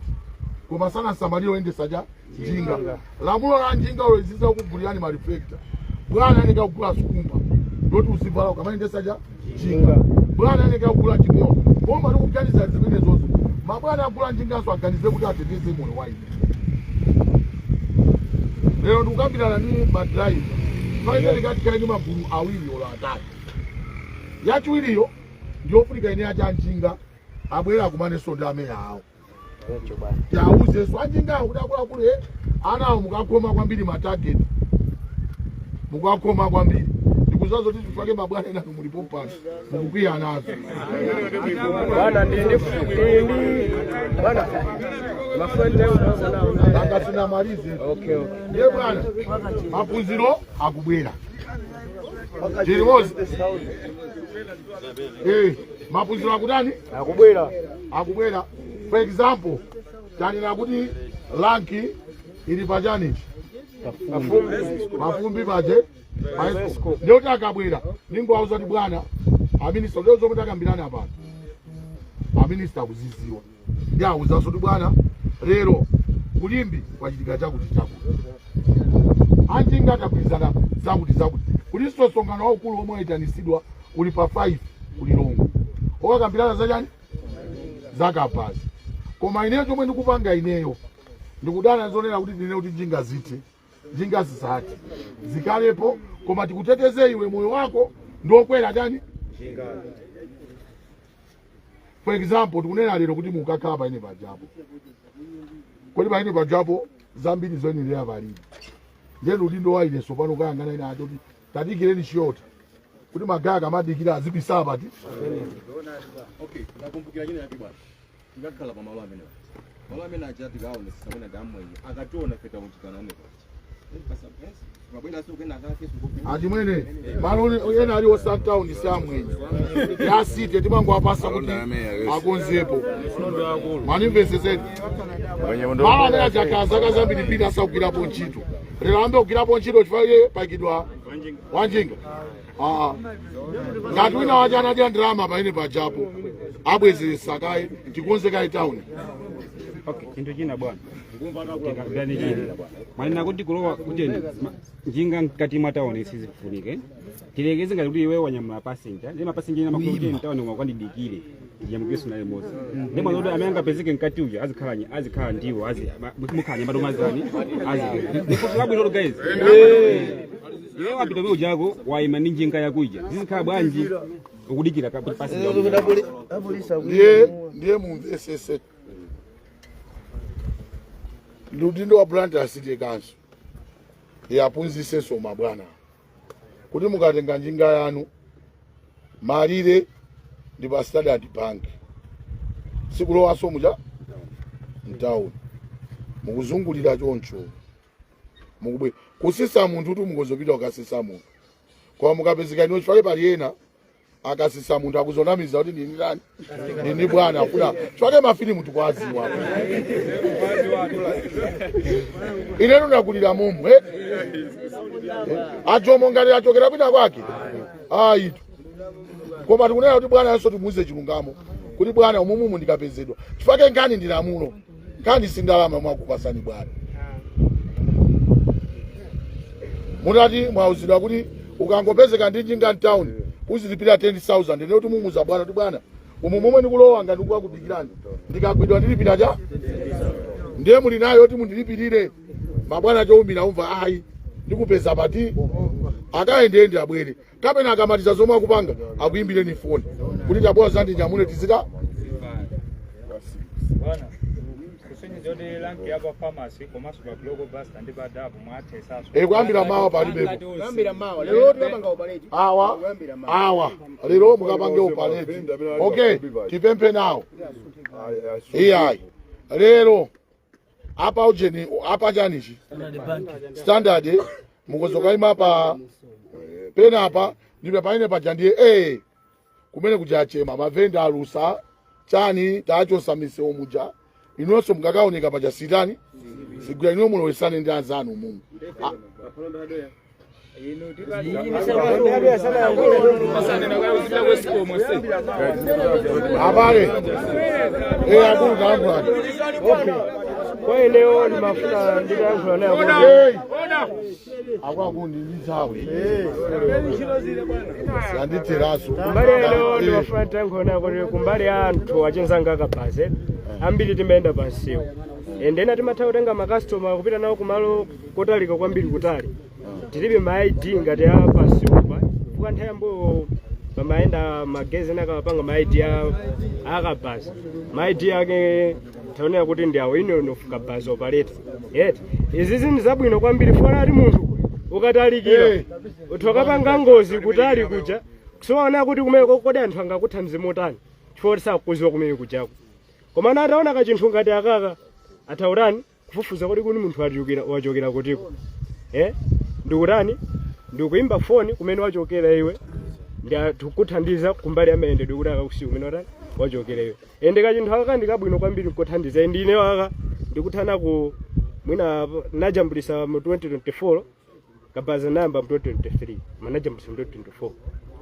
koma sanasamalire oyendesa cha njinga. Lamulo la njinga ulo iziza kugulirani ma reflector. Bwana aneka kugula sikumba ndoti uzivala ukamayendesa cha njinga. Bwana aneka kugula chikola koma ndikuganiza zimene zonse mabwana agula njingaso aganize kuti ateteze moyo wa ine. Lero ndikukambirana ndi madraiva faine ndikatikale ndi magulu awiri olo atatu. Yachiwiriyo ndiyofunika ine acha anjinga abwera akumanenso ndi ameya awo tiawuzenso anjingawo kuti akuluakulu anawo mukakhoma kwambiri matarget, mukakhoma kwambiri. Ndikuzazo kuti tifake mabwana ena mulipo pano mukukwiya nazo. Bwana, ndi bwana mafuente. Anga sinamalize. Okay. Ndiye bwana, maphunziro akubwera tilimozi. Maphunziro akutani? Akubwera. Akubwera. For example, tanena kuti rank ili pachanichi mafumbi paje ndiyoti akabwera ningowauza kuti bwana aminister ndiyo zomwe takambirana apano aminister akuziziwa ndi awuzanso kuti bwana lero kulimbi kwachitika chakuti chakuti, anjinga atagwirizana zakuti zakuti, kulinso msonkhano waukulu omwe wayitanisidwa uli pa 5 kulilongo okakambirana zachani zakapasi. Koma ineyo chomwe ndikupanga ineyo ndikudana zonena kuti ndine kuti njinga zithe, njinga zisathe, zikalepo, koma tikuteteze iwe moyo wako ndiokwera chani. For example, tikunena lero kuti mukakhala paine pajapo, kodi paine pajapo zambiri zoyenera palibe. Ndiye udindo wa ine sopano kayang'ana ine ati kuti tadikireni chiyota. Kuti ma guy akamadikira azibisala pati. Okay, ndakumbukira china yake bwana. Tikakhala pa malo amenewa, malo amene aja tikaonetsetsa mwina ndi amwenye, akationa ife taunjikana ane paja, mabwera kena akake. Achimwene, malo ena ali osantown si amwenye, yasite timangowapasa kuti akonzepo. Manimveseseni, malo amene achakhala zaka zambiri asakugwirapo ntchito, lero ambe kugwirapo ntchito chifukwa iye pakidwa wanjinga. Ah, ngati wina wache anadya ndalama paine pajapo, abwezeresa kaye, tikonze kaye town. Okay, chinthu china bwana, tikambirane china. Mwanena kuti kulowa kuti njinga mkati mwa tawuni sizifunike. Tilekeze ngati kuti iwe wanyamula passenger, ndi mapassenger ena makulu kuti mtawuni mwakwandidikire ndiyamukiso naye modzi, ndi mwana kuti amene angapezeke mkati uja azikhala ndiwo mukhala nyambato mazani azipeza. Ndifunso labwino, guys. Iwe wapita kumene ujako, wayima ndi njinga yakuija, zizikhala bwanji ukudikira kuti passenger? Ndiye mumvesese, ndi udindo wa Blantyre City Council yaphunzisenso mabwana kuti mukatenga njinga yanu, malire ndi pa Standard Bank, sikulowaso muja mtawuni, mukuzungulira choncho, mukubwera kusisa munthu kuti mungozopita kukasisa munthu. Koma mukapezeka ino, chifukwa pali ena akasisa munthu akuzonamiza kuti ndini ndani, ndini bwana, akuna chifukwa mafilimu tikwaziwa. Ineno ndakulira mumu, eh? Ajomo ngati achokera kwina kwake ayitu, koma tikunena kuti bwana yanso timuuze chilungamo kuti bwana, umumumu ndikapezedwa, chifukwa nkhani ndi lamulo, nkhani si ndalama mwakupasani bwana. Mutati mwauzidwa kuti ukangopezeka ndi njinga mtown uzilipira 10,000, ndiye kuti mumuza bwana kuti bwana, umu momwe ndikulowa ngati ndikuwakudikirani, ndikagwidwa ndilipira cha, ndiye muli nayo kuti mundilipirire. Mabwana chowumira umva ayi, ndikupeza pati, akayendeyende abwere, kapena akamaliza zomwe akupanga akuyimbireni foni kuti tabwera zandinyamule tizita. Bwana, kusonyeza kuti rank ya pa pharmacy komanso pa Blockbuster ndi pa Dapo mwathesaso? E, kuyambira mawa palibepo. Kuyambira mawa, lero tikapanga operate. Awa. Kuyambira mawa. Awa lero mukapange operate. Okay, tipemphe nawo iyayi, lero apa ujeni, apa chanichi Standard, mukozokaima pa penapa ndipo paine paja ndiye kumene kuja achema mavenda alusa chani, tachosa misewu muja. Inonso mukakaoneka paja sitani sigwira, ino mulowesane ndi anzanu mumu. Ah, Inu. Abale, akulu, kalankhulani. Kwa ineyo ndimafuna ndikayankhula naye kuti Hey! Akwaku ndi nthawi yanditheraso. Kumbali eno ndimafuna nditayankhula naye kuti kumbali ya anthu achenzanga akabaze ambiri timayenda pansewu, ende ena timatha kutenga makastoma kupita nawo kumalo kotalika kwambiri kutali, tilibe ma ID ngati a pansewu pa, chifukwa nthawi yambuyo pamayenda magezi ena akapanga ma ID akabaza, ma ID ake taonera kuti ndi awo ino ino kabaza operator yeti. Izi zinthu zabwino kwambiri fona ati munthu ukatalikira uthu akapanga ngozi kutali kuja, kusoona kuti kumene kodi anthu angakuthandize motani, chifukwa kuti sakuziwa kumene kujako. Koma ana ataona kachinthu ngati akaka, athautani kufufuza kuti kuni munthu achokera wachokera kutiko, ndikutani, ndikuimba foni kumene wachokera iwe, ndi kuthandiza kumbali ya mayendedwe kuti akakusiya kumene watani wachokera iwe. Ende kachinthu aka ndi kabwino kwambiri, nkothandiza. Ndi ineyo aka ndikuthana ku mwina najambulisa mu 2024, kabaza namba mu 2023, manajambulisa mu 2024.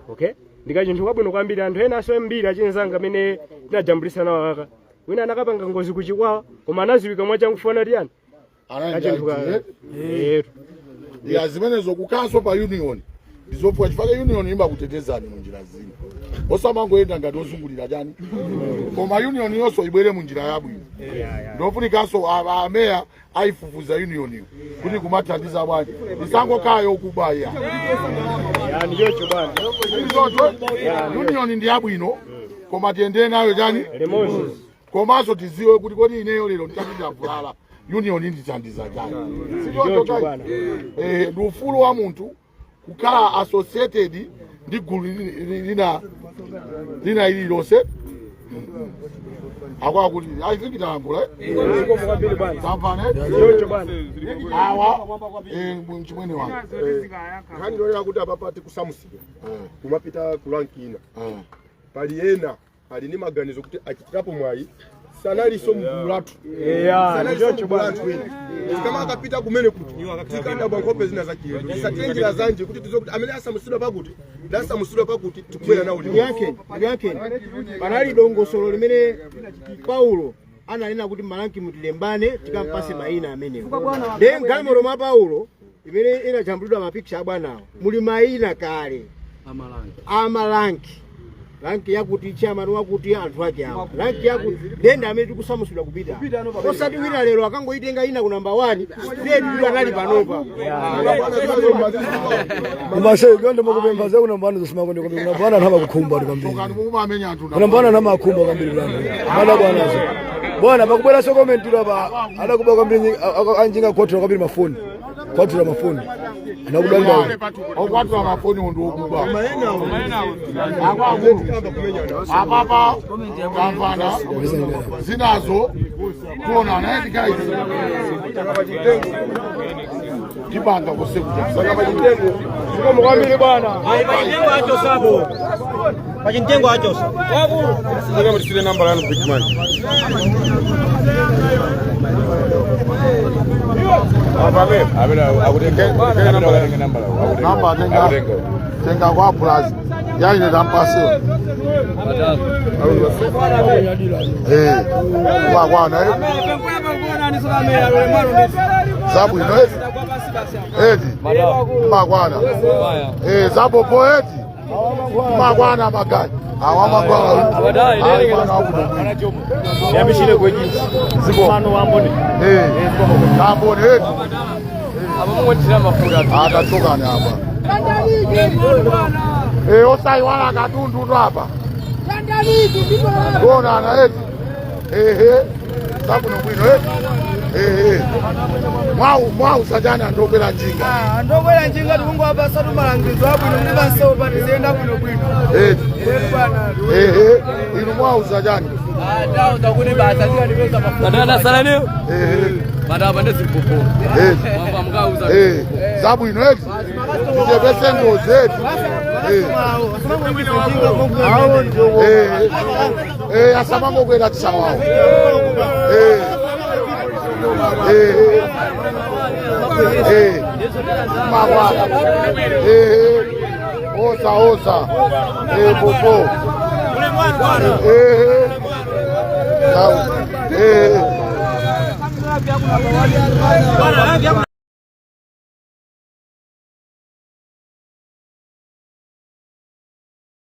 Okay, ndi kachinthu kabwino kwambiri. Anthu ena aso ambiri achinzanga amene tinajambulisa nawo aka, wina anakapanga ngozi kuchikwawa koma anaziwika mwachangu fona tiyani kachinthu ka yetu. Ya, zimenezo kukaso pa union ndizofuka, chifukwa union imakutetezani munjira zina, osamangoyenda ngati ozungulira chani. Koma union yonso ibwere munjira yabwino, ndofunikanso ameya ayifufuza union iyo kuti kumathandiza bwanji, isangokhayo kubaya. Ya, ndi chocho bwana. Izocho union ndi yabwino, koma tiyendere nayo chani limodzi. Komanso tiziwe kuti kodi ineyo lero nditapita vulala, union ndithandiza chani? Ndichocho bwana. Ndi ufulu wa munthu. Kukhala associated ndi gulu lina lina ililonse. Akwakuti I think talankhula. Tamvane. Awa mchimwene wangu. Nkhani ndionera kuti apapa tikusamusika kumapita ku rank ina, pali ena ali ndi maganizo kuti achitirapo mwayi, sanalinso mgulu lathu, sanalinso mgulu lathu ena. Tikama akapita kumene kuti tikadabwa nkhope zina zachilendo, tisatire njira zanje kuti tizo kuti amene asamusidwa pakuti ndasamusidwa pakuti tikubwera nawo limodzi. Ndiyankheni, ndiyankheni. Panali dongosolo limene Paulo ananena kuti ma rank mutilembane, tikampase mayina amenewo. Ndiye mgalimoto mwa Paulo imene inajambulidwa mapikicha abwanawo muli mayina kale ama rank, rank yakuti, chairman wakuti, anthu ake awo, rank yakuti. Ndende amene tikusamusidwa kupita, osati wina lero akangoitenga ina ku namba 1 straight kuti anali panopa. Kumase kwende mukupempha za kunambana zosimakonde kwambiri, kunambana anthu amakukhumba ndi kwambiri. Sokani mukumamenya anthu. Kunambana anthu amakhumba kwambiri kulanthu mana bwanazo bwana pakubwera so comment pa adakuba kwambiri anjinga kwatura kwambiri mafoni, kwatura mafoni anakudandaula. Okwatula mafoni ndi okuba. Akwaakulu apapa tamvana, zinazo tuonana. Eti guys, tipanga kosekuja. Zikomo kwambiri bwana. Pachitengo achosapo, pachitengo achosa. Mutisire nambala yanu, big man. Namba tenga, tenga kwa plus yaine tampasira. Eh, kwakwana zabwino eti eti makwana zapopo eti makwana magari awa magwala ali mwana wakuno. Yambishire kwejisi. Mfano wambone. Kamboni eti atatokani apa. Osaiwala katundu tu apa kuonana eti ehe zabuno bwino eti ehe mwau mwau sajani andokwera njinga. Andokwera njinga tikungowapasa malangizo abwino kuti pansewu patiziyenda bwinobwino. Eti ehe inu mwau sajani. Ehe. Eti zabwino eti tichepese ngozi eti. Asamangokwera tisawawo. Makwala osa osa popo. Sawa.